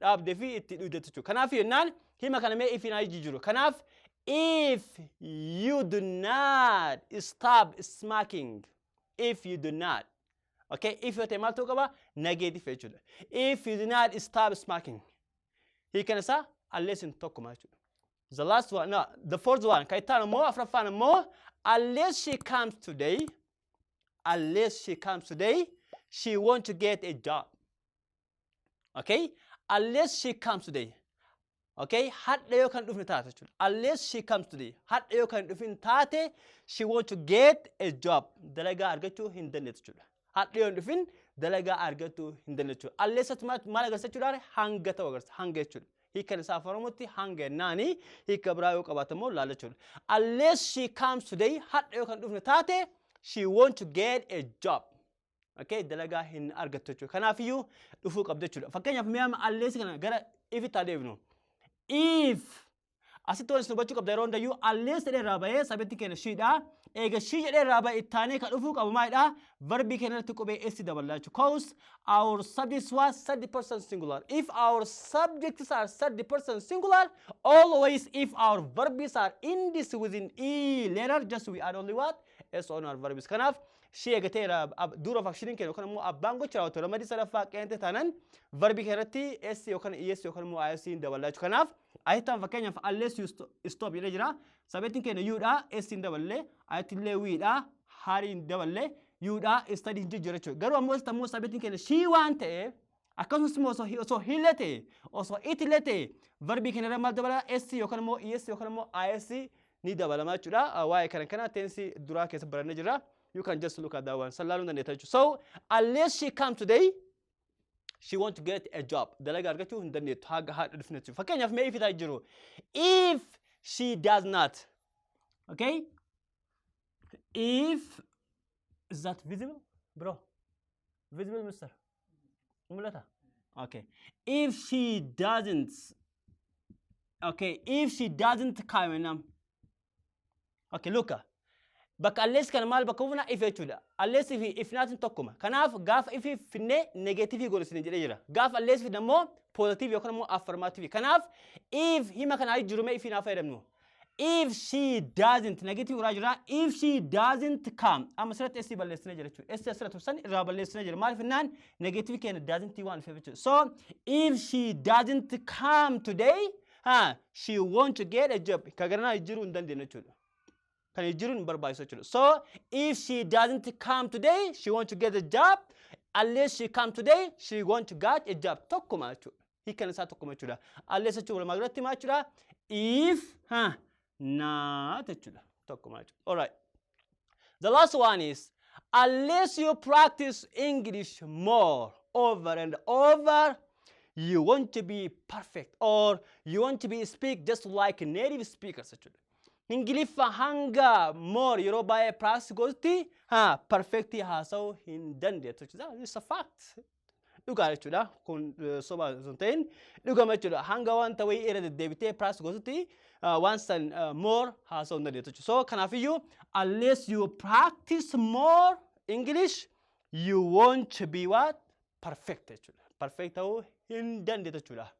[SPEAKER 1] dhaabdee fi itti dhugdeetu jechuudha. Kanaaf jennaan hima kana mee if hin jijjiiru. Kanaaf if you do not stop smoking, if you do not, okay, if yoo ta'e maal ta'uu qaba? Negative jechuudha. If you do not stop smoking, hiikan isaa unless hin tokkuma jechuudha. The last one, no, the fourth one. Kan itti aanu immoo, afuraffaan immoo, unless she comes today, unless she comes today, she won't get a job. Okay? Unless she comes today. Okay? Hadha yoo kan dhufne taate jechuudha. Unless she comes today. Hadha yoo kan dhufin taate, she won't get a job. Dalagaa argachuu hin dandeettu jechuudha. Hadha yoo hin dhufin dalagaa argachuu hin dandeettu jechuudha. Unless maal agarsiisa jechuudha? Hanga ta'u agarsiisa. Hanga jechuudha. Hiikan isaa Afaan Oromootti hanga jennaani, hiika biraa yoo qabaate immoo laala jechuudha. Unless she comes today, hadha yoo kan dhufne taate, she won't get a job. Okay, dalagaa hin argattu jechuudha. Kanaafiyyuu dhufuu qabdu jechuudha. Fakkeenyaaf mi'a unless kana gara ifitti haa deebinu. If asitti wanti hubachuu qabda yeroo hundayyuu, unless jedhee irraa bahee subjecti keenya shedha. Eega she jedhee irraa bahee ittaanee kan dhufuu qabu maalidha? Verbii keenya irratti qubee s daballaa jechuudha. 'Cause our subjects was third person singular. If our subjects are third person singular, always if our verbs are ends within e letter, just we add only what? S on our verbs. Kanaaf she eegateera dura functioniin keenya yookaan immoo abbaan gocha raawwatu ramadii sadaffaa qeente taanaan verbii keenya irratti s yookaan es yookaan immoo is daballaa jechuudha. Kanaaf ayittaan fakkeenyaaf unless you stop jedhee jira. Subjectiin keenya youdha, s hin daballee, ayittillee wedha, are hin daballee, youdha, study hin jijjiirra jechuudha. Garuu ammoo asitti ammoo subjectiin keenya she waan ta'eef, akkasumas immoo osoo hellee ta'e, osoo itillee ta'e, verbii keenya irra maal dabala? S yookaan immoo es yookaan immoo is ni dabalama jechuudha. Waa'ee kana tense duraa keessa barannee jirra. You can just look at that one. Sallaaluu dandeetta jechuudha. So unless she come today, she want to get a job. Dalagaa argachuu hin dandeettu haga haadha dhufne jechuudha. Fakkeenyaaf mee if jiru. If she does not. Okay? If is that visible? Bro? Visible, mister? Mul'ata? Okay. If she doesn't, okay, if she doesn't come nam. Okay, look. Bakka unless kana maal bakka buufna? If jechuudha. Unless fi if notiin tokkuma. Kanaaf gaafa if finnee negative godhu isin jedhee jira. Gaafa unless fidne immoo positive yookaan immoo affirmative. Kanaaf if hima kanaa jiru mee if naa fayyadamnu. If she doesn't, negative irraa jira. If she doesn't come, amma asirratti s balleessinee jira jechuudha. S asirratti tubsan irraa balleessinee jira. Maaliif jennaan negative keenya doesn't waan dhufeef jechuudha. So if she doesn't come today, ha, she won't get a job. Ka garanaa jijjiiruu hin dandeenyu jechuudha. Kan jijjiiruun hin barbaachisu jechuudha. So if she doesn't come today, she won't get a job. Unless she come today, she won't get a job. Tokkuma jechuudha. Hiikan isaa tokkuma jechuudha. Unless jechuun walumaa galatti maal jechuudha? If, ha, not jechuudha. Tokkuma jechuudha. Alright. The last one is unless you practice English more over and over, you want to be perfect or you want to be speak just like native speakers jechuudha. Ingiliffa hanga more yeroo baay'ee practice gootutti, ha, perfectii haasa'uu hin dandeettu jechuudha. It's a fact. Dhugaa jechuudha. Kun soba osoo hin ta'in dhugama jechuudha. Hanga wanta wayii irra deddeebitee practice gootutti waan san more haasa'uu hin dandeettu jechuudha. So kanaafiyyuu unless you practice more English, you won't be what? Perfect jechuudha. Perfect ta'uu hin dandeettu jechuudha.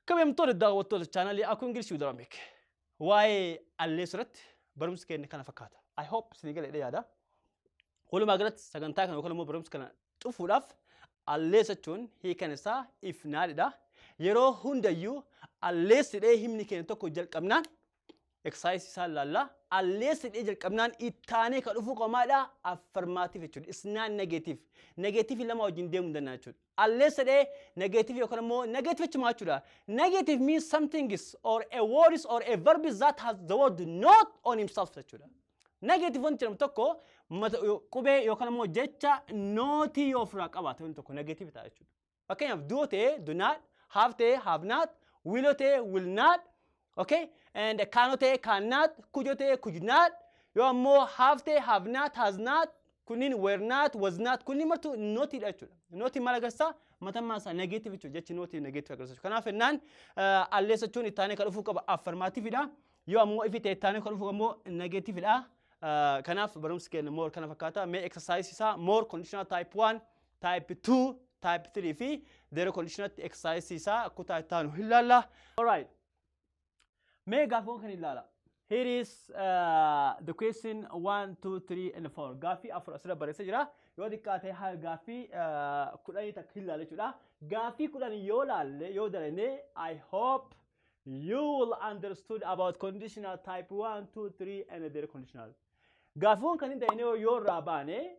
[SPEAKER 1] Kabajamtoota daawwattoota chaanalii Aku English with Aramik. Waa'ee unless irratti barumsi keenya kana fakkaata. I hope isinii galee yaada. Walumaa galatti sagantaa kana yookaan immoo barumsa kana cufuudhaaf, unless jechuun hiikan isaa if notidha. Yeroo hundayyuu unless jedhee himni keenya tokko jalqabnaan, exercise isaa ilaalla. Unless jedhee jalqabnaan ittaanee kan dhufuu qomaadha, affirmative jechuudha. It's not negative. Negative lama wajjin deemuu hin danda'a jechuudha. Unless jedhee negative yookaan immoo negative jechuun maal jechuudha? Negative means something is or a word is or a verb is that has the word not on himself jechuudha. Negative wanti jedhamu tokko qubee yookaan immoo jecha notii yoo ofirraa qabaate wanti tokko negative ta'a jechuudha. Fakkeenyaaf do ta'ee do not, have ta'ee have not, will ta'ee will not, okay? And can ta'ee cannot, could ta'ee could not, yoo ammoo have ta'ee have not, has not, kunniin were not, was not, kunniin martuu notiidha jechuudha. Notiin maal agarsiisa? Matammaa isaa negative jechuudha. Jechi notii negative agarsiisa. Kanaaf jennaan unless jechuun ittaanee kan dhufuu qaba affirmativeidha. Yoo ammoo if ta'e ittaanee kan dhufuu ammoo negativeidha. Kanaaf barumsi keenya more kana fakkaata. Mee exercise isaa more conditional type 1, type 2, type 3 fi zero conditional exercise isaa kutaa itti aanu hin ilaalla. Alright. Mee gaaffiiwwan kan ilaala. Here is the question 1, 2, 3 and 4. Gaaffii afur asirra barreessee jira. Yoo xiqqaate haa gaaffii 10 takka hin ilaalla jechuudha. Gaaffii 10 yoo laalle, yoo dalane, I hope You will understood about conditional type 1, 2, 3 and zero conditional. Gaafiiwwan kan hin ta'in yoo irraa baane,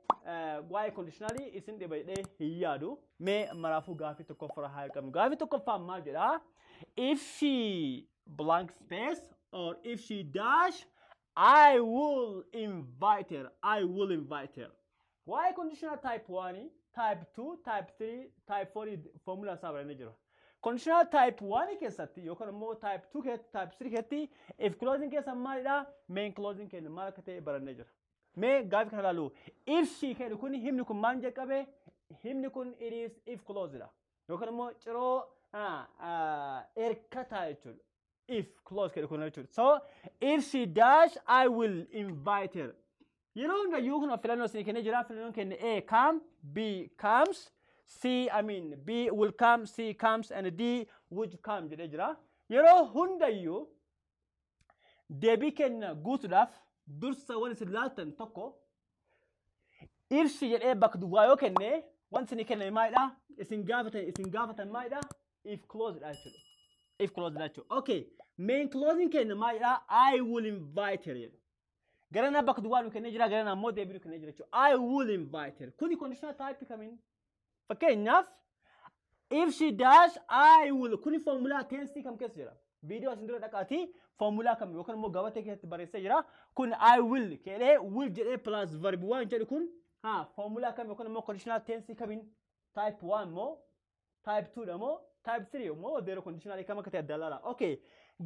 [SPEAKER 1] waa'ee conditionalii isin dhiba jedhee hin yaadu. Mee maraafuu gaafii tokkoffaa haa qabnu. Gaafii tokkoffaan maal jedhaa? If she blank space or if she dash, I will invite her. I will invite her. Waa'ee conditional type 1, type 2, type 3, type 4 formula isaa barannee jira. Conditional type 1 keessatti yookaan immoo type 2 keessatti, type 3 keessatti if clause keessa maalidha? Main clause keenya maal akka ta'e barannee jira. Mee gaafii kana ilaalu. If she jedhu kun, himni kun maal jalqabe? Himni kun, it is if clause dha. Yookaan immoo ciroo erkataa jechuudha. If clause jedhu kun jechuudha. So if she dash, I will invite her. Yeroo hundayyuu kun filannoo isinii kennee jira. Filannoon kenne A, come, B, comes, C, I mean, B, will come, C, comes and D, would come jedhee jira. Yeroo hundayyuu deebii kenna guutuudhaaf dursa waan isin laaltan tokko, if she jedhee bakka duwwaa yoo kenne, wanti isinii kenname maalidha? Isin gaafatan maalidha? If clause dha jechuudha. If clause dha jechuudha. Okay. Main clause kenna maalidha? I will invite her jedha. Garana bakka duwwaa nu kennee jira, garana ammoo deebii nu kennee jira jechuudha. I will invite her. Kuni conditional type kamiin? Fakkeenyaaf, if she dash, I will, kuni formulaa tense kam keessa jira? Viidiyoo asin dura dhaqaatii formulaa kam yookaan immoo gabatee keessatti barreessee jira. Kun I will jedhee, will jedhee plus verb 1 jedhu kun haa formulaa kam yookaan immoo conditional tense kamiin? Type 1 moo, type 2 dha moo, type 3 moo, zero conditional kam akka ta'e adda laala. Okay.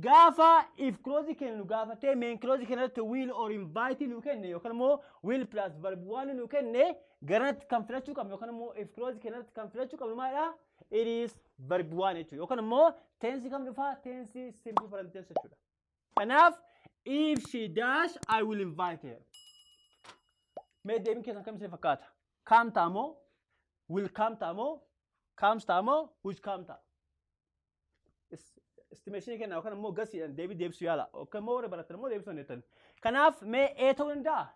[SPEAKER 1] Gaafa if clause kennu nu gaafatee, main clause kennatti will or invite nu kenne yookaan immoo will plus verb 1 nu kenne, garanatti kan filachuu qabnu yookaan immoo if clause kennatti kan filachuu qabnu maalidha? It is verb 1 jechuudha. Yookaan immoo tense kam dhufaa? Tense simple present tense jechuudha. Kanaaf, if she dash, I will invite her. Mee deebiin keessan kam isin fakkaata? Come ta'a moo? Will come ta'a moo? Comes ta'a moo? Would come ta'a? Estimation kenna yookaan immoo gasiidhaan deebii deebisuu yaala. Yookaan immoo warra baratan immoo deebisuu dandeettan. Kanaaf mee A ta'uu danda'a?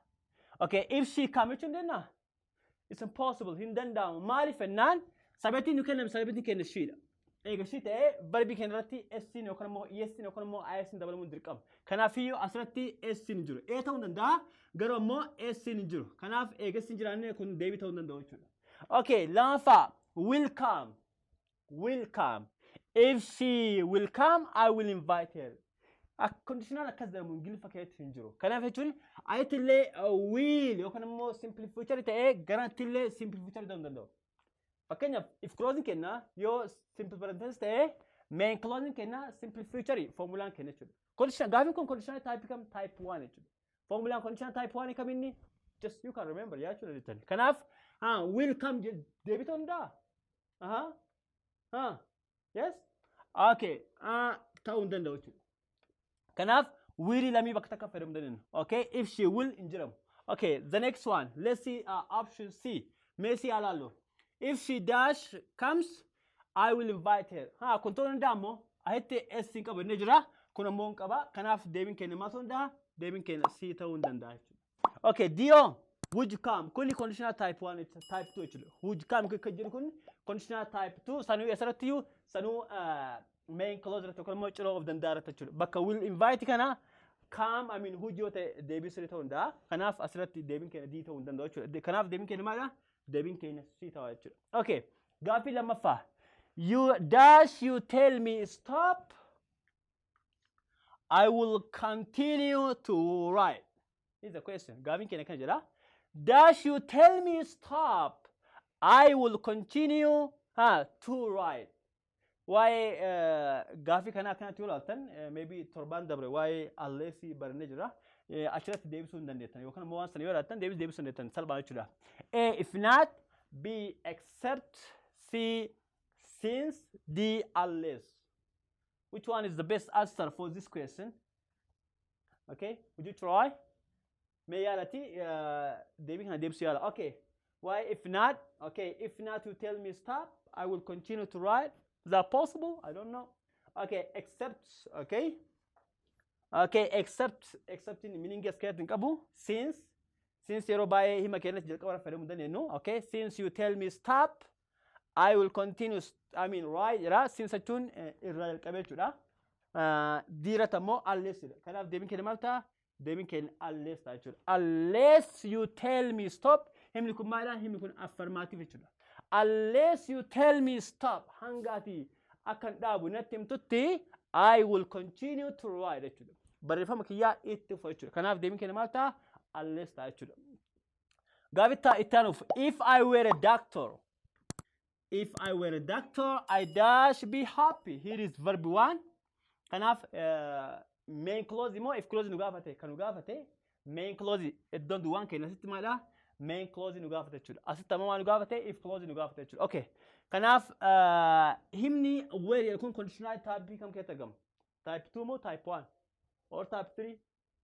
[SPEAKER 1] Okay, if she come jechuu dandeenya? It's impossible, hin danda'amu. Maaliif jennaan, subjectiin nu kenname, subjectiin kenna she dha. Eega she ta'ee, verbii keenya irratti S yookaan immoo ES yookaan immoo IS dabalamuun dirqama. Kanaafiyyuu asirratti S hin jiru. A ta'uu danda'a, garuu immoo S hin jiru. Kanaaf eega S hin jiraanne, kun deebii ta'uu hin danda'u jechuudha. Okay, lammaffaa, will come. Will come. If she will come, I will invite her. Conditional akkas jedhamu Ingiliffa keessatti hin jiru. Kanaaf jechuun asitti illee will yookaan immoo simple future ta'ee, garanatti illee simple future ta'uu hin danda'u. Fakkeenyaaf, if clause kenna yoo simple present tense ta'ee, main clause kenna simple future formulaan kenna jechuudha. Conditional gaafiin kun conditional type kam? Type 1 jechuudha. Formulaan conditional type 1 kam inni? Just you can remember yaa jechuudha jettan. Kanaaf will come deebii ta'uu danda'a? Aha. Ha. Yes? Okay. Ta'uu hin danda'u jechuudha. Kanaaf will lamii bakka takka fayyadamuu dandeenya. Okay, if she will hin jedhamu. Okay, the next one. Let's see option C. Mee C ilaallu. If she dash comes, I will invite her. Ha, kun ta'uu danda'a immoo asitti S hin qabu inni jira. Kun ammoo hin qaba. Kanaaf deebiin keenya maal ta'uu danda'a? Deebiin keenya C ta'uu hin danda'a jechuudha. Okay, D, would you come? Kuni conditional type 1, type 2 jechuudha. Would you come kan jedhu kun conditional type 2, sanuu asirratti iyyuu sanuu main clause irratti yookaan immoo ciroo of danda'a irratti jechuudha. Bakka will invite kana come, I mean, would yoo ta'e deebii sirrii ta'uu danda'a. Kanaaf asirratti deebiin keenya D ta'uu hin danda'u jechuudha. Kanaaf deebiin keenya maalidha? Deebiin keenya C ta'a jechuudha. Okay, gaaffii lammaffaa. You dash, you tell me stop, I will continue to write. This is a question. Gaafiin keenya kana jedha. Dash, you tell me stop, I will continue to write. Waa'ee gaafii kanaa akkanatti yoo ilaaltan, maybe torbaan dabre waa'ee unless barannee jira. Achirratti deebisuu hin dandeettan yookaan immoo waan sana yoo ilaaltan deebisuu hin dandeettan salphaa jechuudha. A, if not, B, except, C, since, D, unless. Which one is the best answer for this question? Okay, would you try? Mee yaalati deebii kana deebisuu yaala. Okay. Why if not? Okay, if not you tell me stop, I will continue to write. Is that possible? I don't know. Okay, except, okay. Okay, except, except in meaning as keessatti hin qabu. Since, since yeroo baay'ee hima keenyatti jalqaba irra fayyadamuu dandeenyu. Okay, since you tell me stop, I will continue, I mean, write jedha. Since jechuun irraa jalqabee jechuudha. D irratti ammoo unless jedha. Kanaaf deebiin keenya maal ta'a? Deebiin keenya unless ta'a jechuudha. Unless you tell me stop, himni kun maalidha? Himni kun affirmative jechuudha. Unless you tell me stop, hanga ati akkan dhaabu natti himtutti, I will continue to write jechuudha. Barreeffama kiyyaa itti fufa jechuudha. Kanaaf deebiin keenya maal ta'a? Unless ta'a jechuudha. Gaaffii itti aanuuf, if I were a doctor, if I were a doctor, I dash be happy. Here is verb one. Kanaaf main clause immoo if clause nu gaafate, kan nu gaafate main clause. Iddoon duwwaan keenya asitti maalidha? Main clause nu gaafate jechuudha. Asitti ammoo maal nu gaafate? If clause nu gaafate jechuudha. Okay. Kanaaf himni were jedhu kun conditional type kam keessatti argama? Type 2 moo type 1? Or type 3?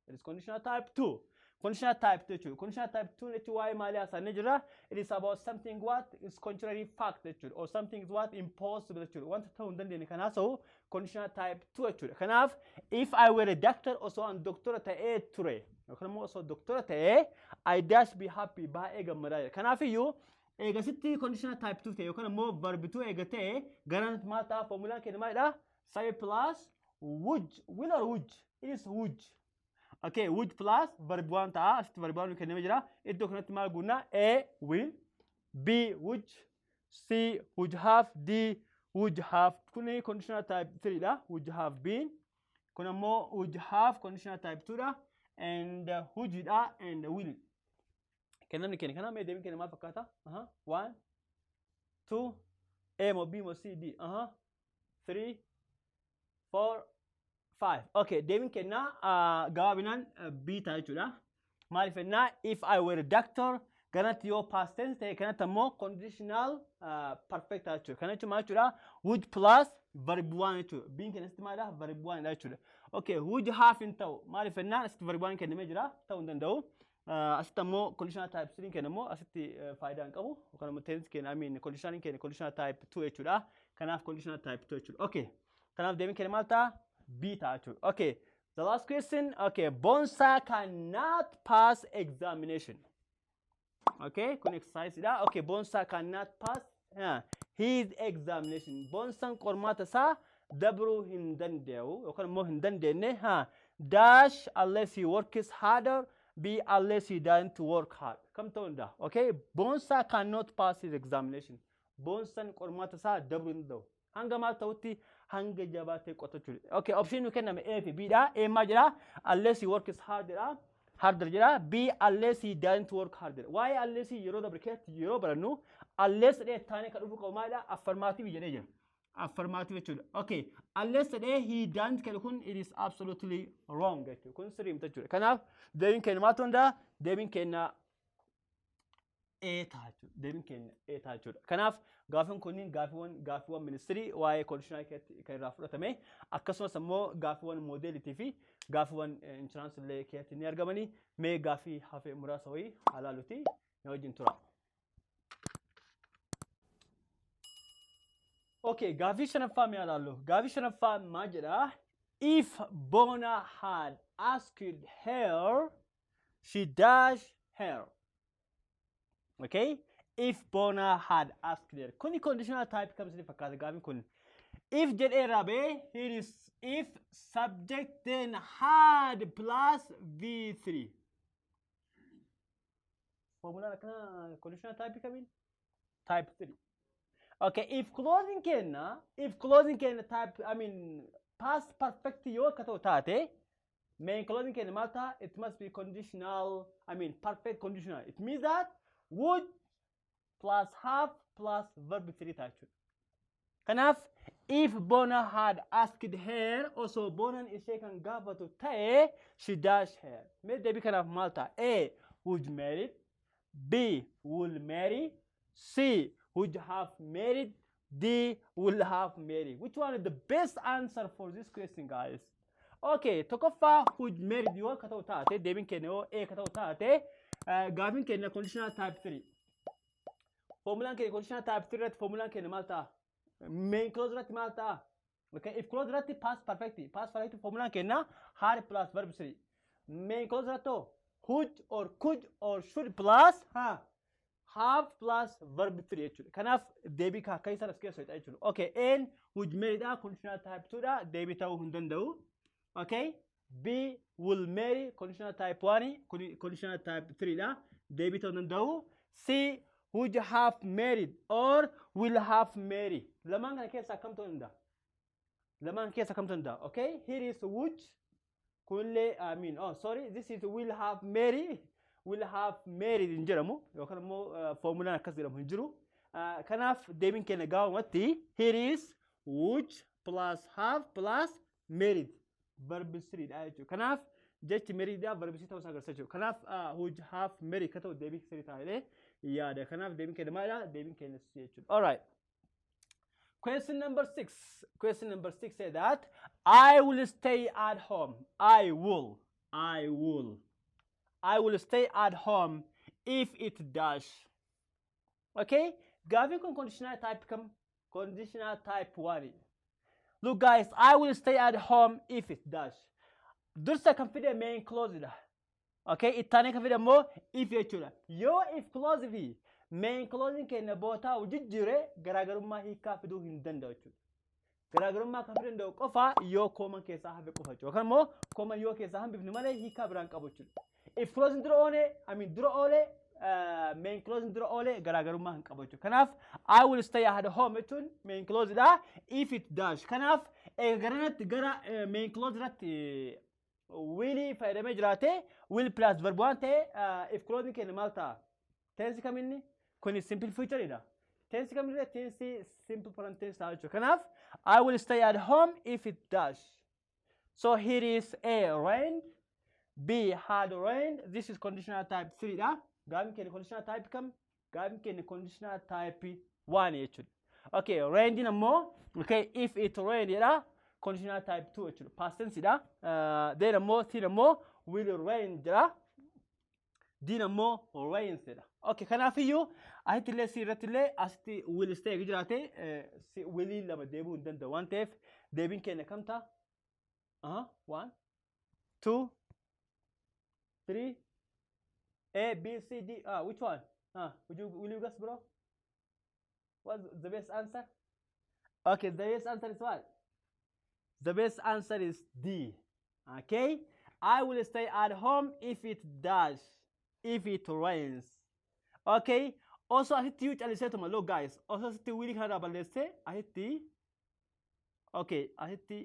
[SPEAKER 1] It is conditional type 2. Conditional type 2 jechuudha. Conditional type 2 jechuun waa'ee maalii haasa'anii jira? It is about something what is contrary fact jechuudha. Or something is what impossible jechuudha. Wanta ta'uu hin dandeenye kan haasa'u conditional type 2 jechuudha. Kanaaf if I were a doctor, osoo an doktora ta'ee ture yookaan immoo osoo doktora ta'ee, I dash be happy, baay'ee gammadaa jira. Kanaaf iyyuu eegasitti conditional type 2 ta'e yookaan immoo verb 2 eega ta'e gara maal ta'a? Formulaan keenya maalidha? Subject plus would, will or would? It is would. Okay, would plus verb 1 ta'a. Asitti verb 1 nu kennamee jira. Iddoo kanatti maal guunnaa? A, will, B, would, C, would have, D, would have. Kuni conditional type 3 dha. Would have been. Kun ammoo would have conditional type 2 dha. And would dha and will. Kennamni keenya kana mee deebiin keenya maal fakkaata? Aha. One, two, A moo B moo C, D. Aha. Three, four, five. Okay, deebiin keenya gabaabinaan B ta'a jechuudha. Maaliif jennaa, if I were a doctor kanatti yoo past tense ta'e, kanatti ammoo conditional perfect ta'a jechuudha. Kana jechuun maal jechuudha? Would plus verb one jechuudha. B'n keenya asitti maalidha? Verb one dha jechuudha. Okay, would have hin ta'u. Maaliif jennaan asitti verb one kennamee jira. Ta'uu hin danda'u. Asitti ammoo conditional type 3 keenya immoo asitti faayidaa hin qabu. Yookaan immoo tense keenya, I mean, conditional keenya conditional type 2 jechuudha. Kanaaf conditional type 2 jechuudha. Okay. Kanaaf deebiin keenya maal ta'a? B ta'a jechuudha. Okay. The last question. Okay. Bonsa cannot pass examination. Okay. Kun exercise dha. Okay. Bonsa cannot pass his examination. Bonsaan qormaata isaa dabruu hin danda'u yookaan immoo hin dandeenye. Ha. Dash unless he works harder. B, unless he doesn't work hard. Kam ta'uu danda'a? Okay. Bonsa cannot pass his examination. Bonsaan qormaata isaa dabruu hin danda'u. Hanga maal ta'utti? Hanga jabaatee qotachuudha. Okay, option nu kenname A fi B dha. A maal jedha? Unless he works hard jedha. Harder jedha. B, unless he doesn't work hard jedha. Waa'ee unless yeroo dabre keessatti yeroo barannu, unless jedhee taanee kan dhufu qabu maalidha? Affirmative jedhee jira. Affirmative jechuudha. Okay, unless jedhee he doesn't kennu kun, it is absolutely wrong jechuudha. Kun sirrii miti jechuudha. Kanaaf deebiin keenya maal ta'uu danda'a? Deebiin keenya A ta'a jechuudha. Deebiin keenya A ta'a jechuudha. Kanaaf gaafiin kunniin gaaffiiwwan ministirii waa'ee conditional keessatti kan irraa fudhatame, akkasumas immoo gaaffiiwwan moodeliitii fi gaaffiiwwan entrance illee keessatti ni argamanii. Mee gaaffii hafe muraasa wayii haa laaluti, na wajjin tura. Okay, gaaffii shanaffaa mee ilaallu. Gaaffii shanaffaa maal jedhaa? If Bona had asked her, she dash her. Okay? If Bona had asked her. Kuni conditional type kam isin fakkaata gaaffiin kun? If jedhee rabee, here is if subject then had plus V3. Formulaan akkana conditional type kamiin? Type 3. Okay, if clause keenya type, I mean, past perfect yoo akka ta'u taate, main clause keenya maal ta'a? It must be conditional, I mean, perfect conditional. It means that would plus have plus verb 3 ta'a jechuudha. Kanaaf if Bona had asked her, osoo Bonan ishee kan gaafatu ta'e, she dash her. Mee deebii kanaaf maal ta'a? A, would marry, B, will marry, C, would have married, D, will have married. Which one is the best answer for this question, guys? Okay, tokkoffaa would married yoo akka ta'u taate, deebiin keenya yoo A akka ta'u taate, gaafiin keenya conditional type 3. Formulaan keenya conditional type 3 irratti formulaan keenya maal ta'a? Main clause irratti maal ta'a? Okay, if clause irratti past perfect. Past perfect formulaan keenya had plus verb 3. Main clause irratti hoo would or could or should plus ha Have plus verb 3 jechuudha. Kanaaf deebii akka isaan as keessa jechuudha. Okay, N would marry dha, conditional type 2 dha, deebii ta'uu hin danda'u. Okay, B will marry, conditional type 1, conditional type 3 dha, deebii ta'uu hin danda'u. C would have married or will have married. Lamaan kana keessa akkam ta'uu danda'a? Lamaan keessa akkam ta'uu danda'a? Okay, here is would, kunillee, I mean, oh sorry, this is will have married. Will have married hin jedhamu yookaan immoo formulaan akkas jedhamu hin jiru. Kanaaf deebiin keenya gabaabumatti here is would plus have plus married verb 3 dha jechuudha. Kanaaf jechi married dha verb 3 ta'uu isaa agarsiisa jechuudha. Kanaaf would have married ka ta'u deebii sirrii ta'a yaada. Kanaaf deebiin keenya maalidha? Deebiin keenya C jechuudha. Alright. Question number 6. Question number 6 say that I will stay at home. I will. I will. I will stay at home if it does. Okay? Gaafiin kun conditional type kam? Conditional type 1. Look guys, I will stay at home if it does. Dursa kan fide main clause dha. Okay? Ittaanee kan fide immoo if jechuudha. Yoo if clause fi main clause keenya bootaa jijjiire, garaagarummaa hiikaa fiduu hin danda'u jechuudha. Garaagarummaa kan fiduu danda'u qofa yoo comma keessaa hafe qofa jechuudha. Yookaan immoo comma yoo keessaa hambifne malee hiikaa biraan qabu jechuudha. If clause dura oole, I mean dura oole, main clause dura oole garaagarummaa hin qabu jechuudha. Kanaaf I will stay at home jechuun main clause dha. If it does. Kanaaf garanatti gara main clause irratti will fayyadamee jiraate, will plus verb waan ta'e, if clause keenya maal ta'a? Tense kaminni? Kuni simple future dha. Tense kaminni? Tense simple present tense ta'a jechuudha. Kanaaf I will stay at home if it does. So here is A, rained, B, had rained. This is conditional type 3 dha. Gaafiin keenya conditional type kam? Gaafiin keenya conditional type 1 jechuudha. Okay, rained ammoo, okay, if it rained jedha, conditional type 2 jechuudha. Past tense dha. Then ammoo C ammoo will rain jedha. D ammoo rains jedha. Okay, kanaafiyyuu asitti illee C irratti illee asitti will stay jiraate will lama deebi'uu hin danda'u waan ta'eef deebiin keenya kam ta'a? Aha, one, two, three, A, B, C, D. Ah, which one? Ah, will you guess, bro? What's the best answer? Okay, the best answer is what? The best answer is D. Okay, I will stay at home if it does, if it rains. Okay, osoo asitti iyyuu calliseetuma, look guys, osoo asitti will kanarraa balleessee asitti, okay, asitti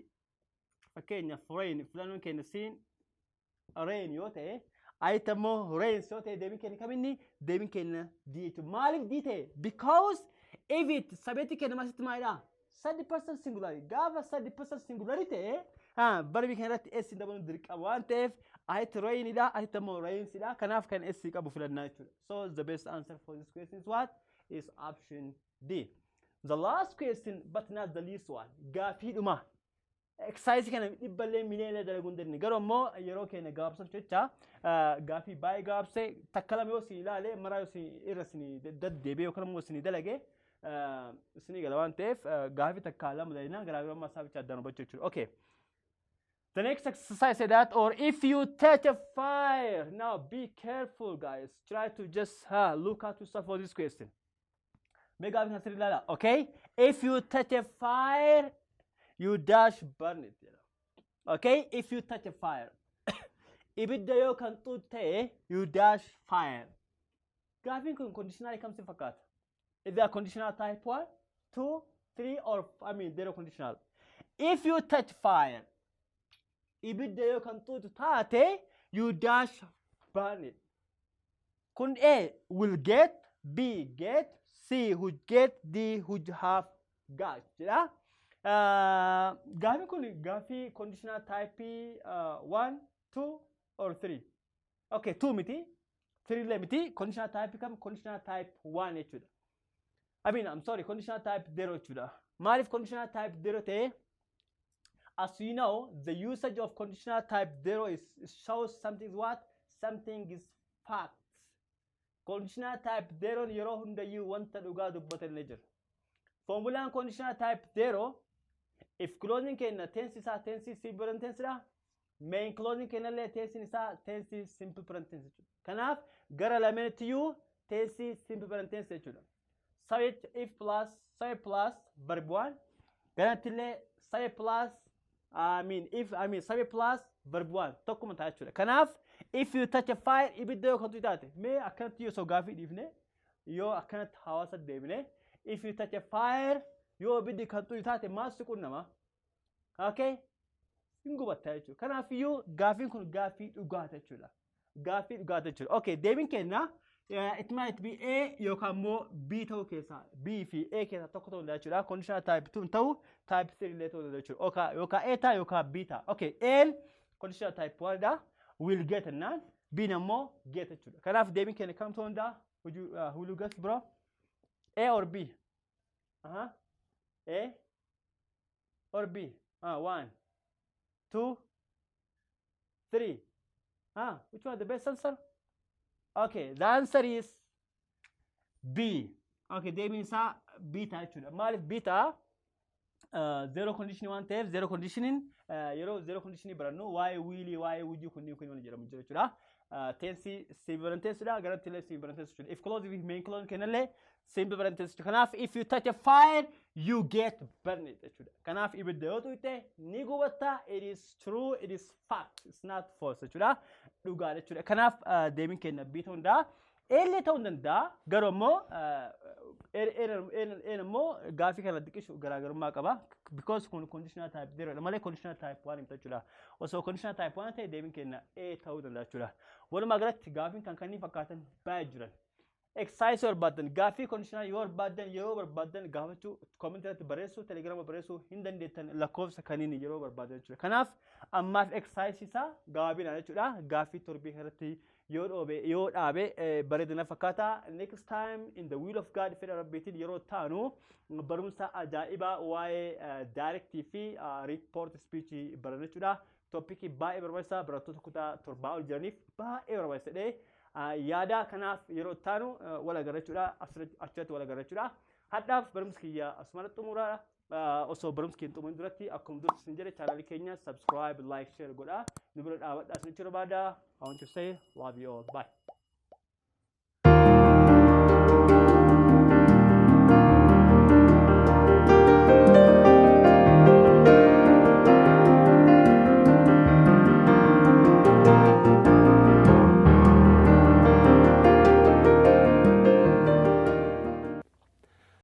[SPEAKER 1] fakkeenyaaf rain filannoon keenya siin rain yoo ta'e, asitti ammoo rains yoo ta'e, deebiin keenya kaminni? Deebiin keenya D jechuudha. Maaliif D ta'e? Because if it subject keenya asitti maalidha? Third person singular. Gaafa third person singular ta'e verbii kana irratti S dabaluun dirqama waan ta'eef asitti rainidha, asitti ammoo rainsidha. Kanaaf kan S qabu filannaa jechuudha. So the best answer for this question is what? Is option D. The last question but not the least one. Gaafii dhuma. Exercise kana dhibballee miliyoona dalaguu hin dandeenye. Garuu ammoo yeroo keenya gabaabsuuf jecha gaafii baay'ee gabaabsee takka lama yoo isin ilaale maraa yoo isin irra isin deddeebi'e yookaan immoo isin dalage isinii gala waan ta'eef gaafii takka lama dalina garaagarummaa isaa bicha addaan hubachuu jechuudha. Okay. The next exercise say that or if you touch a fire. Now be careful, guys. Try to just look at yourself for this question. Mee gaafii kana sirrii ilaala. Okay. If you touch a fire, you dash burn it. Okay. If you touch a fire. Ibidda yoo kan xuuxu ta'e, you dash fire. Gaafiin kun conditional kam si fakkaata? Is there conditional type 1, 2, 3 or, I mean, zero conditional? If you touch fire, ibidda yoo kan xuuxu taate, you dash burn it. Kun A will get, B get, C would get, D would have got jedha. Gaafiin kun gaafii conditional type 1, 2 or 3? Okay, 2 miti. 3 illee miti. Conditional type kam? Conditional type 1 jechuudha. I mean, I'm sorry, conditional type 0 jechuudha. Maaliif conditional type 0 ta'e? As you know, the usage of conditional type 0 is shows something is what? Something is fact. Conditional type 0 yeroo hundayyuu wanta dhugaa dubbatanillee jira. Formulaan conditional type 0 if clause keenya tense isaa tense simple present tense dha. Main clause keenya illee tense isaa tense simple present tense jechuudha. Kanaaf gara lameenittiyuu Tense simple present tense jechuudha. Subject if plus subject plus verb one. Ganatti illee subject plus, I mean if, I mean subject plus verb one tokkuma ta'a jechuudha. Kanaaf if you touch a fire, ibidda yoo kan taate, mee akkanatti yoo gaafii dhiifne, yoo akkanatti hawaasa deebine, if you touch a fire, yoo ibiddi kan xuyu taate maal si qunnama? Okay? Hin gubatta jechuudha. Kanaaf iyyuu gaafiin kun gaafii dhugaata jechuudha. Gaafii dhugaata jechuudha. Okay, deebiin kenna. It might be A yookaan immoo B ta'uu keessaa, B fi A keessaa tokko ta'uu danda'a jechuudha. Conditional type 2 ta'uu, type 3 illee ta'uu danda'a jechuudha. Yookaan A ta'a yookaan B ta'a. Okay, A conditional type 1 dha. Will get naan. B ammoo get jechuudha. Kanaaf deebiin keenya kam ta'uu danda'a? Would you, will you guess, bro? A or B? A or B? One, two, three. Which one the best answer? Okay, the answer is B. Okay, deebiin isaa B ta'a jechuudha. Maaliif B ta'a? Zero condition waan ta'eef, zero conditioning yeroo zero conditioning barannu waa'ee willii, waa'ee wouldii kunniin kun waan jedhamu jira jechuudha. Tense simple present tense dha, garatti illee simple present tense jechuudha. If clause fi main clause kennallee simple present tense jechuudha. Kanaaf if you touch a fire, you get burned jechuudha. Kanaaf ibidda yoo tuqxe ni gubatta. It is true, it is fact, it's not false jechuudha. Dhugaa jechuudha. Kanaaf deebiin keenya B ta'uu danda'a. Eellee ta'uu danda'a, garuu immoo een immoo gaafii kana xiqqishu garaagarummaa qaba. Because kun conditional type 0 dha malee conditional type 1 miti jechuudha. Osoo conditional type 1 ta'e deebiin keenya A ta'uu danda'a jechuudha. Walumaa galatti gaafiin kan kanneen fakkaatan baay'ee jiran. Exercise yoo barbaaddan, gaaffii conditional yoo barbaaddan, yeroo barbaaddan gaafachuu, comment irratti barreessuu, Telegrama barreessuu hin dandeettan, lakkoofsa kaniin yeroo barbaadan jechuudha. Kanaaf ammaaf exercise isaa gabaabinaan jechuudha. Gaaffii torbii irratti yoo dhoobe yoo dhaabe bareedina fakkaata. Next time, in the will of God, fedha Rabbiitiin yeroo taanu barumsa ajaa'ibaa waa'ee directii fi report speech baranna jechuudha. Topicii baay'ee barbaachisaa barattoota kutaa 7 ol jiraniif baay'ee barbaachisaadha. Yaada kanaaf yeroo taanu wal agarra jechuudha. Achirratti wal agarra jechuudha. Hadhaaf barumsi kiyya asumarratti xumuraa. Osoo barumsi keenya xumurin duratti, akkuma dursi isin jedhe, channelii keenya subscribe, like, share godhaa. Nu bira dhaabadhaa isin jechuu barbaada. I want to say love you all. Bye.